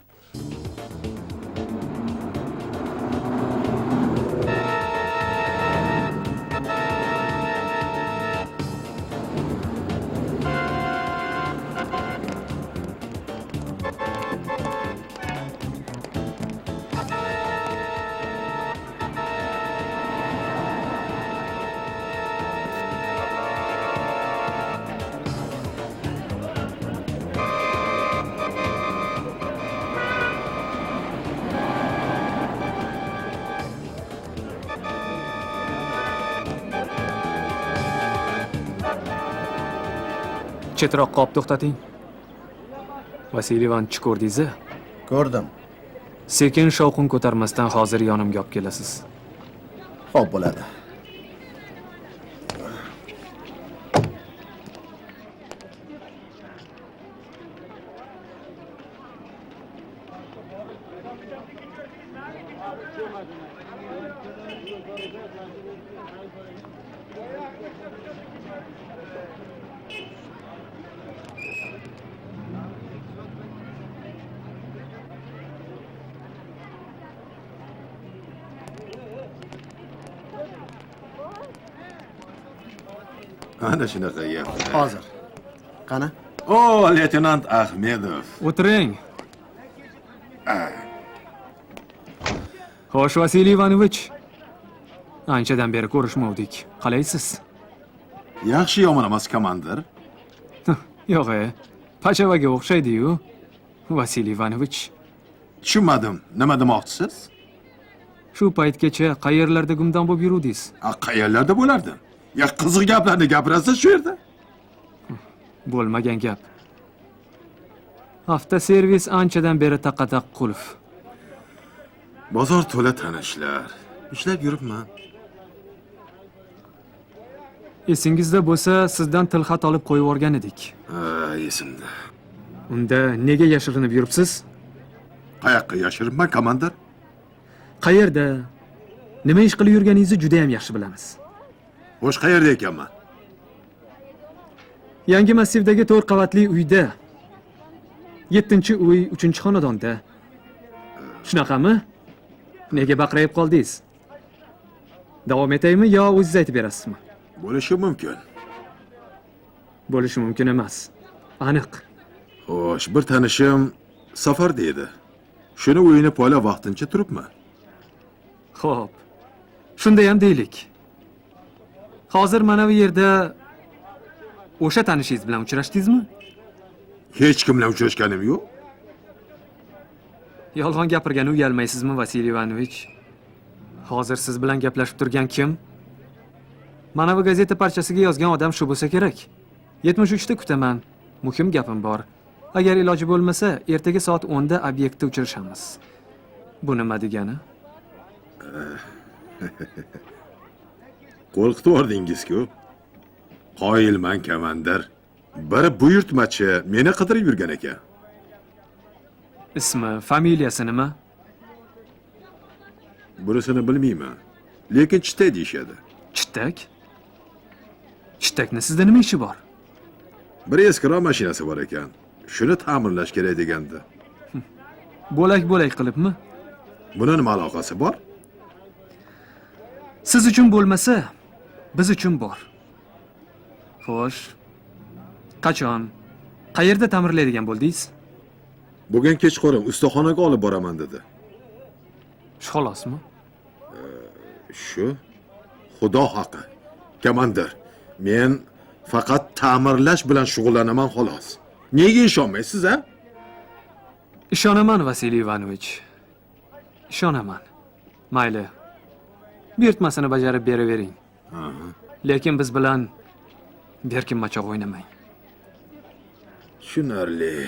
Chetroqqa olib to'xtating. Vasiliy Ivanovich ko'rdingiz-a? Ko'rdim. Sekin shovqin ko'tarmasdan hozir yonimga olib kelasiz. Xo'p bo'ladi. Ana shunaqa gap. Hozir. Qani? O, leytenant Ahmedov. O'tiring. Xo'sh, Vasiliy Ivanovich. Anchadan beri ko'rishmovdik. Qalaysiz? Yaxshi yomon emas, komandir. Yo'q, pachavaga o'xshaydi-yu, Vasiliy Ivanovich. Tushunmadim. Nima demoqchisiz? Shu paytgacha qayerlarda gumdon bo'lib yuruvdingiz? Qayerlarda bo'lardim? Ya qiziq gaplarni gapirasiz shu yerda. Bo'lmagan gap. Avtoservis anchadan beri taqa-taq qulf. Bozor to'la tanishlar. Ishlab yuribman. Esingizda bo'lsa, sizdan tilxat olib qo'yib yuborgan edik. Ha, esimda. Unda nega yashirinib yuribsiz? Qayoqqa yashiribman, komandir? Qayerda? Nima ish qilib yurganingizni juda ham yaxshi bilamiz. Xo'sh, qayerda ekanman? Yangi massivdagi 4 qavatli uyda. 7-uy, 3-xonadonda. Shunaqami? Nega baqrayib qoldingiz? Davom etaymi yo o'zingiz aytib berasizmi? Bo'lishi mumkin. Bo'lishi mumkin emas. Aniq. Xo'sh, bir tanishim Safar deydi. Shuni uyini poylab vaqtincha turibman. Xo'p. Shundayam deylik. Hozir mana bu yerda o'sha tanishingiz bilan uchrashdingizmi? Hech kim bilan uchrashganim yo'q. Yolg'on gapirgani uyalmaysizmi, Vasiliy Ivanovich? Hozir siz bilan gaplashib turgan kim? Mana bu gazeta parchasiga yozgan odam shu bo'lsa kerak. 73 ta kutaman. Muhim gapim bor. Agar iloji bo'lmasa, ertaga soat 10 da obyektda uchrashamiz. Bu nima degani? Qo'rqitib yubordingiz-ku. Qoyilman, komandir. Bir buyurtmachi meni qidirib yurgan ekan. Ismi, familiyasi nima? Bunisini bilmayman. Lekin Chittak deyishadi. Chittak? Chittakni sizda nima ishi bor? Bir eskiroq mashinasi bor ekan. Shuni ta'mirlash kerak degandi. Bo'lak-bo'lak qilibmi? Buni nima aloqasi bor? Siz uchun bo'lmasa, biz uchun bor. Xo'sh. Qachon? Qayerda ta'mirlaydigan bo'ldingiz? Bugun kechqurun ustaxonaga olib boraman dedi. Shu xolosmi? Shu Xudo haqi. Komandir, men faqat ta'mirlash bilan shug'ullanaman xolos. Nega ishonmaysiz, a? Ishonaman, Vasiliy Ivanovich. Ishonaman. Mayli. Buyurtmasini bajarib beravering. Lekin biz bilan berkinmachoq o'ynamang. Tushunarli.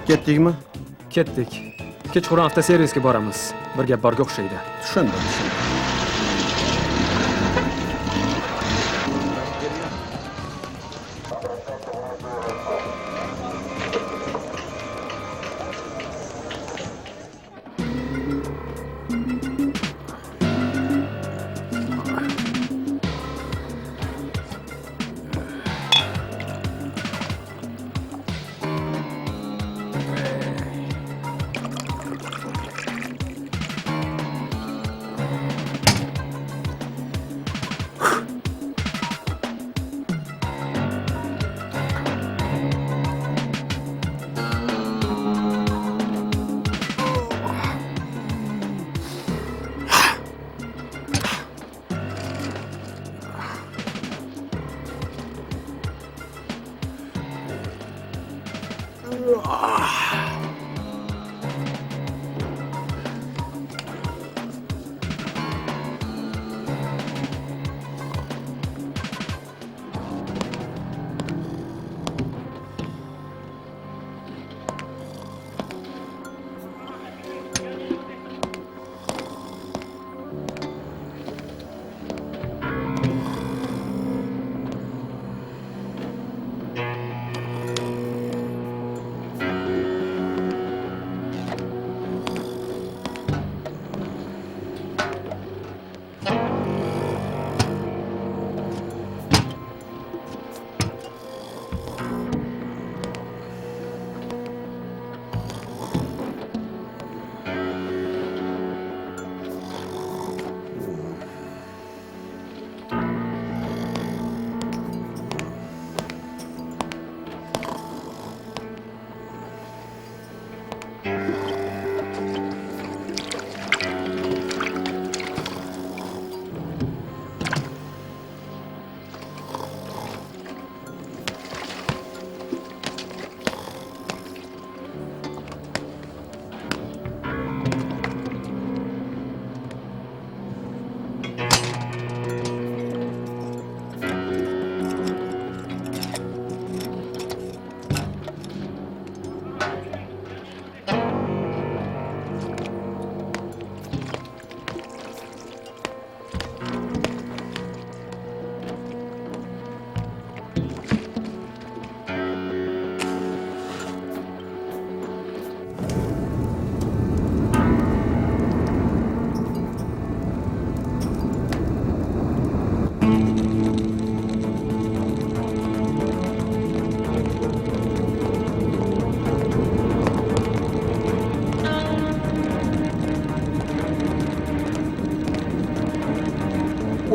Ketdikmi? Ketdik. Kechqurun avtoservisga boramiz. Bir gap borga o'xshaydi. Tushundim, tushundim.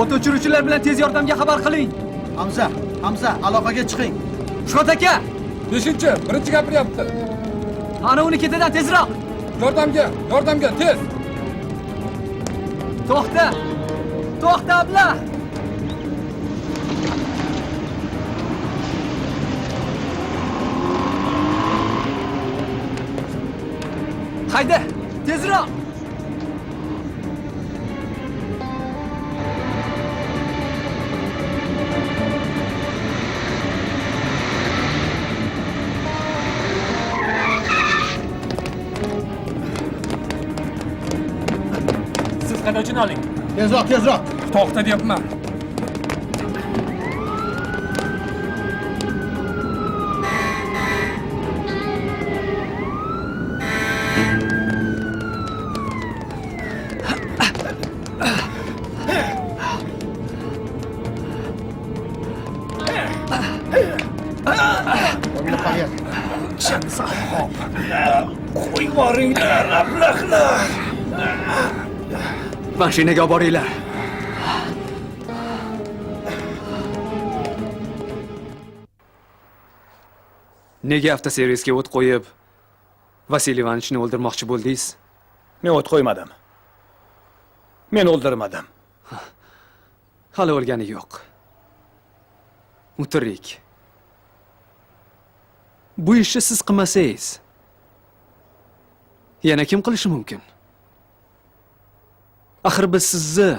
O't o'chiruvchilar bilan tez yordamga xabar qiling. Hamza, Hamza, aloqaga chiqing. Shuhrat aka! 5-chi, birinchi gapiryapti. Ana uni ketidan tezroq. Yordamga, yordamga, tez. To'xta! To'xta, abla! Hayda, tezroq! Siz haydovchini oling. Tezroq, tezroq. To'xta deyapman. Qo'yvoringlar, ablahlar! Mashinaga olib boringlar. Nega avtoservisga o't qo'yib, Vasiliy Ivanovichni o'ldirmoqchi bo'ldingiz? Men o't qo'ymadim. Men o'ldirmadim. Hali o'lgani yo'q. U tirik. Bu ishni siz qilmasangiz, yana kim qilishi mumkin? Axir biz sizni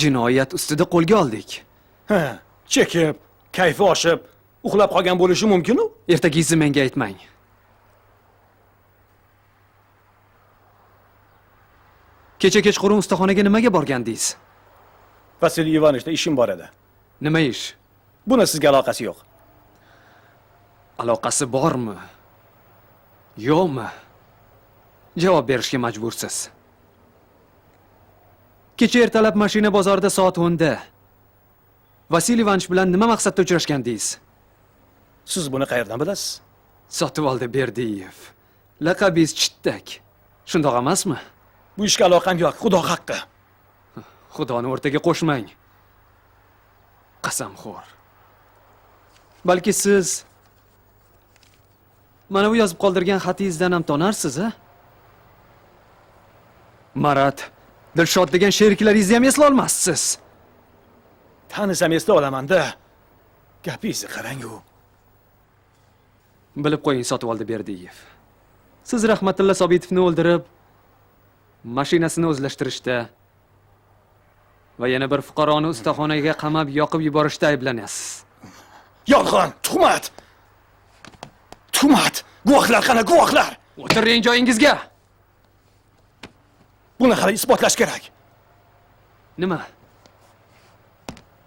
jinoyat ustida qo'lga oldik. Ha, chekib, kayfi oshib, uxlab qolgan bo'lishi mumkin-u? Ertagingizni menga aytmang. Kecha kechqurun ustaxonaga nimaga borgandingiz? Vasiliy Ivanovichda ishim bor edi. Nima ish? Buni sizga aloqasi yo'q. Aloqasi bormi? Yo'qmi? Javob berishga majbursiz. Kecha ertalab mashina bozorida soat 10 da Vasiliy Ivanovich bilan nima maqsadda uchrashgandingiz? Siz buni qayerdan bilasiz? Sotivoldi Berdiyev. Laqabingiz Chittak. Shundoq emasmi? Bu ishga aloqam yo'q, Xudo haqqi. Xudoni o'rtaga qo'shmang. Qasamxo'r. Balki siz mana bu yozib qoldirgan xatingizdan ham tonarsiz, a? Marat, Dilshod degan sheriklaringizni ham esla olmassiz. Tanisam esla olaman-da. Gapingizni qarang-u. Bilib qo'ying, Sotivoldi Berdiyev. Siz Rahmatilla Sobitovni o'ldirib, mashinasini o'zlashtirishda va yana bir fuqaroni ustaxonaga qamab yoqib yuborishda ayblanasiz. Yolg'on, tuhmat. Tuhmat! Guvohlar qani, guvohlar? O'tiring joyingizga. Buni hali isbotlash kerak. Nima?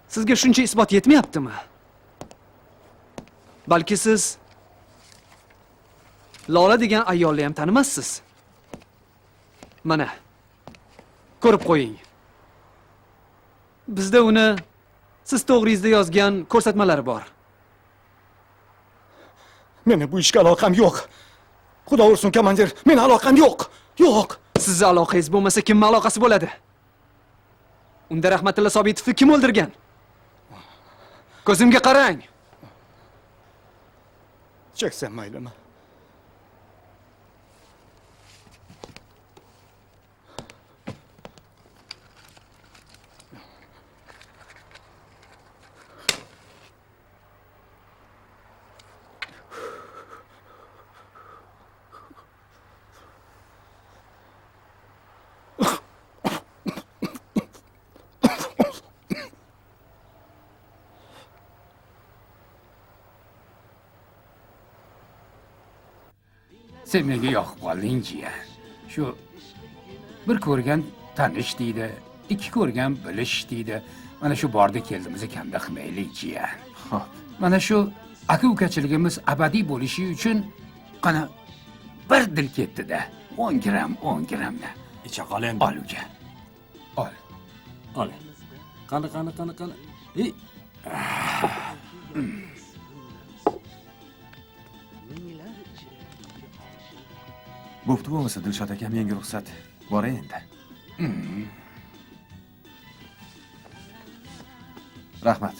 Sizga shuncha isbot yetmayaptimi? Balki siz Lola degan ayolni ham tanimassiz. Mana, ko'rib qo'ying. Bizda uni siz to'g'ringizda yozgan ko'rsatmalari bor. Meni bu ishga aloqam yo'q. Xudo ursin, komandir, meni aloqam yo'q. Yo'q. Sizni aloqangiz bo'lmasa kimning aloqasi bo'ladi? Unda Rahmatilla Sobitovni kim o'ldirgan? Ko'zimga qarang. Cheksam maylimi? Sen menga yoqib qolding, jiyan. Shu bir ko'rgan tanish deydi, ikki ko'rgan bilish deydi. Mana shu bordi keldimizni kamda qilmaylik, jiyan. Xo'p. Mana shu aka-ukachiligimiz abadiy bo'lishi uchun qana bir dil ketdi-da. 10 gramm, 10 grammda. Icha qol endi. Ol uka. Ol. Ol. Qani, qani, qani, qani. Ey. Bo'pti bo'lmasa Dilshod aka, menga ruxsat. Boray endi. Rahmat.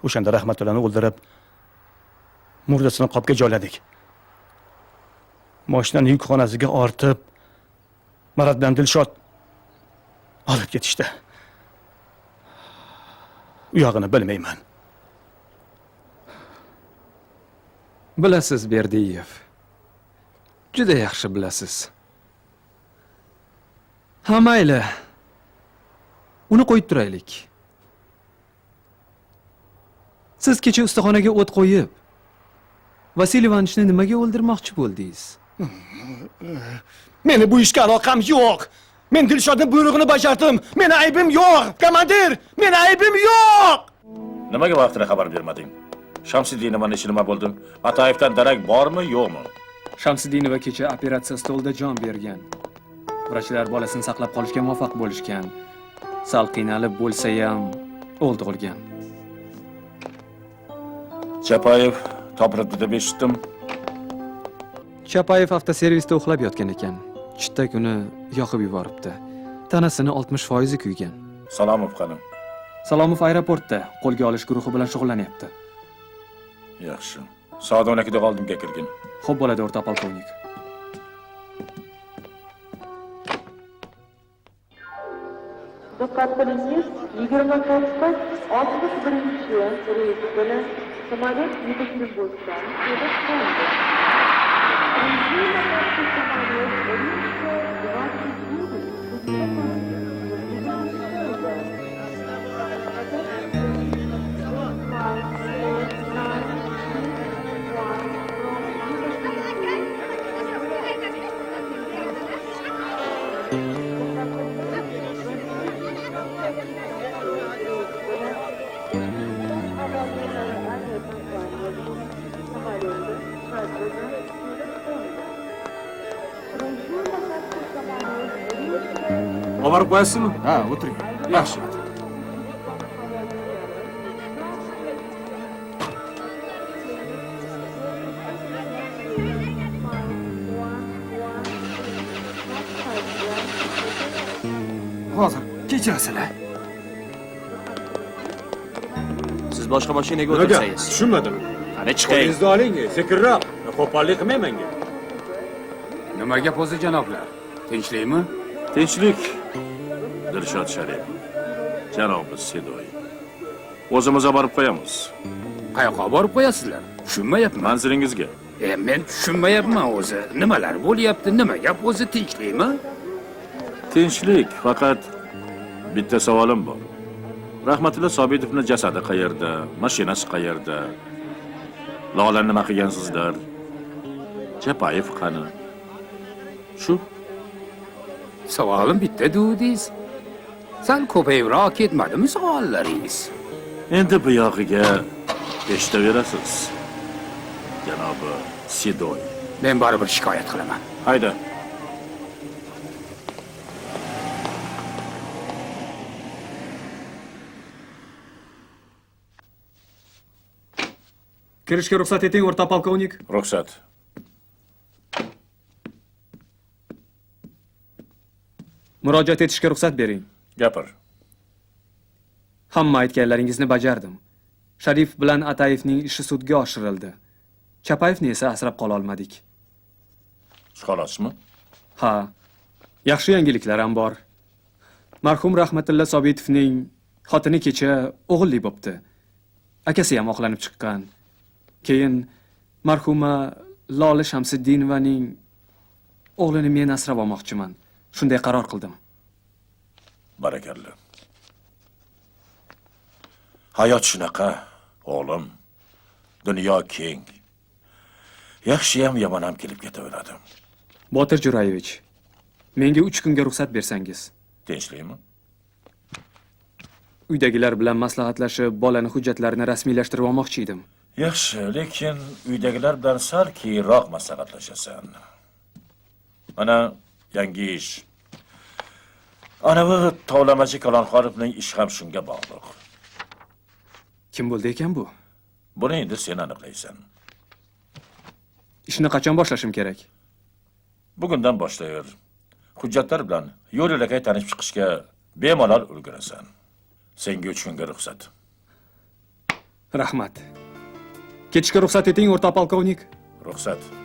O'shanda Rahmatullani o'ldirib, murdasini qopga joyladik. Mashinani yukxonasiga ortib, Marat bilan Dilshod olib ketishdi. U yog'ini bilmayman. Bilasiz, Berdiyev. Juda yaxshi bilasiz. Ha, mayli. Uni qo'yib turaylik. Siz kecha ustaxonaga o't qo'yib, Vasiliy Ivanovichni nimaga o'ldirmoqchi bo'ldingiz? Meni bu ishga aloqam yo'q. Men Dilshodning buyrug'ini bajardim. Meni aybim yo'q, komandir. Meni aybim yo'q. Nimaga vaqtida xabar bermading? Shamsiddinovaning ishi nima bo'ldi? Atayevdan darak bormi, yo'qmi? Shamsiddinova kecha operatsiya stolida jon bergan. Vrachlar bolasini saqlab qolishga muvaffaq bo'lishgan. Sal qiynalib bo'lsa ham o'ldirilgan. Chapayev topilibdi deb eshitdim. Chapayev avtoservisda uxlab yotgan ekan. Chittak uni yoqib yuboribdi. Tanasini 60% kuygan. Salomov qani? Salomov aeroportda qo'lga olish guruhi bilan shug'ullanyapti. Yaxshi. Soat 12da oldimga kirgin. Xo'p bo'ladi, o'rtoq polkovnik. Diqqat qilingiz, 29:61 reys bilan samolyot Yekaterinburgdan kelib qo'ndi. Olib borib qo'yasizmi? Ha, o'tiring. Yaxshi. Hozir kechirasizlar. Siz boshqa mashinaga o'tirsangiz. Tushunmadim. Qani chiqing. Qo'lingizni oling, sekinroq. Qo'pollik qilmang menga. Nima gap o'zi janoblar? Tinchlikmi? Tinchlik. Dilshod Sharipov. Janobi Sedoy. O'zimiz borib qo'yamiz. Qayoqqa borib qo'yasizlar? Tushunmayapman. Manzilingizga. Men tushunmayapman o'zi. Nimalar bo'lyapti? Nima gap o'zi? Tinchlikmi? Tinchlik, faqat bitta savolim bor. Rahmatilla Sobitovning jasadi qayerda? Mashinasi qayerda? Lola nima qilgansizlar? Chapayev qani? Shu savolim bitta dedingiz. Sal ko'payroq ketmadimi savollaringiz? Endi bu yog'iga eshitaverasiz. Janobi Sedoy. Men baribir shikoyat qilaman. Hayda. Kirishga ruxsat eting, o'rtoq polkovnik. Ruxsat. Murojaat etishga ruxsat bering. Gapir. Hamma aytganlaringizni bajardim. Sharif bilan Atayevning ishi sudga oshirildi. Chapayevni esa asrab qola olmadik. Chiqa olasizmi? Ha. Yaxshi yangiliklar ham bor. Marhum Rahmatilla Sobitovning xotini kecha o'g'illi bo'pti. Akasi ham oqlanib chiqqan. Keyin marhuma Lola Shamsiddinovaning o'g'lini men asrab olmoqchiman. Shunday qaror qildim. Barakalla. Hayot shunaqa, o'g'lim. Dunyo keng. Yaxshi ham yomon ham kelib ketaveradi. Botir Jo'rayevich, menga 3 kunga ruxsat bersangiz. Tinchlikmi? Uydagilar bilan maslahatlashib, bolani hujjatlarini rasmiylashtirib olmoqchi edim. Yaxshi, lekin uydagilar bilan sal keyinroq maslahatlashasan. Mana yangi ish. Anavi tovlamachi Kalonxonovning ishi ham shunga bog'liq. Kim bo'ldi ekan bu? Buni endi sen aniqlaysan. Ishni qachon boshlashim kerak? Bugundan boshlayver. Hujjatlar bilan yo'l yo'lakay tanishib chiqishga bemalol ulgurasan. Senga 3 kunga ruxsat. Rahmat. Ketishga ruxsat eting, o'rtoq polkovnik. Ruxsat.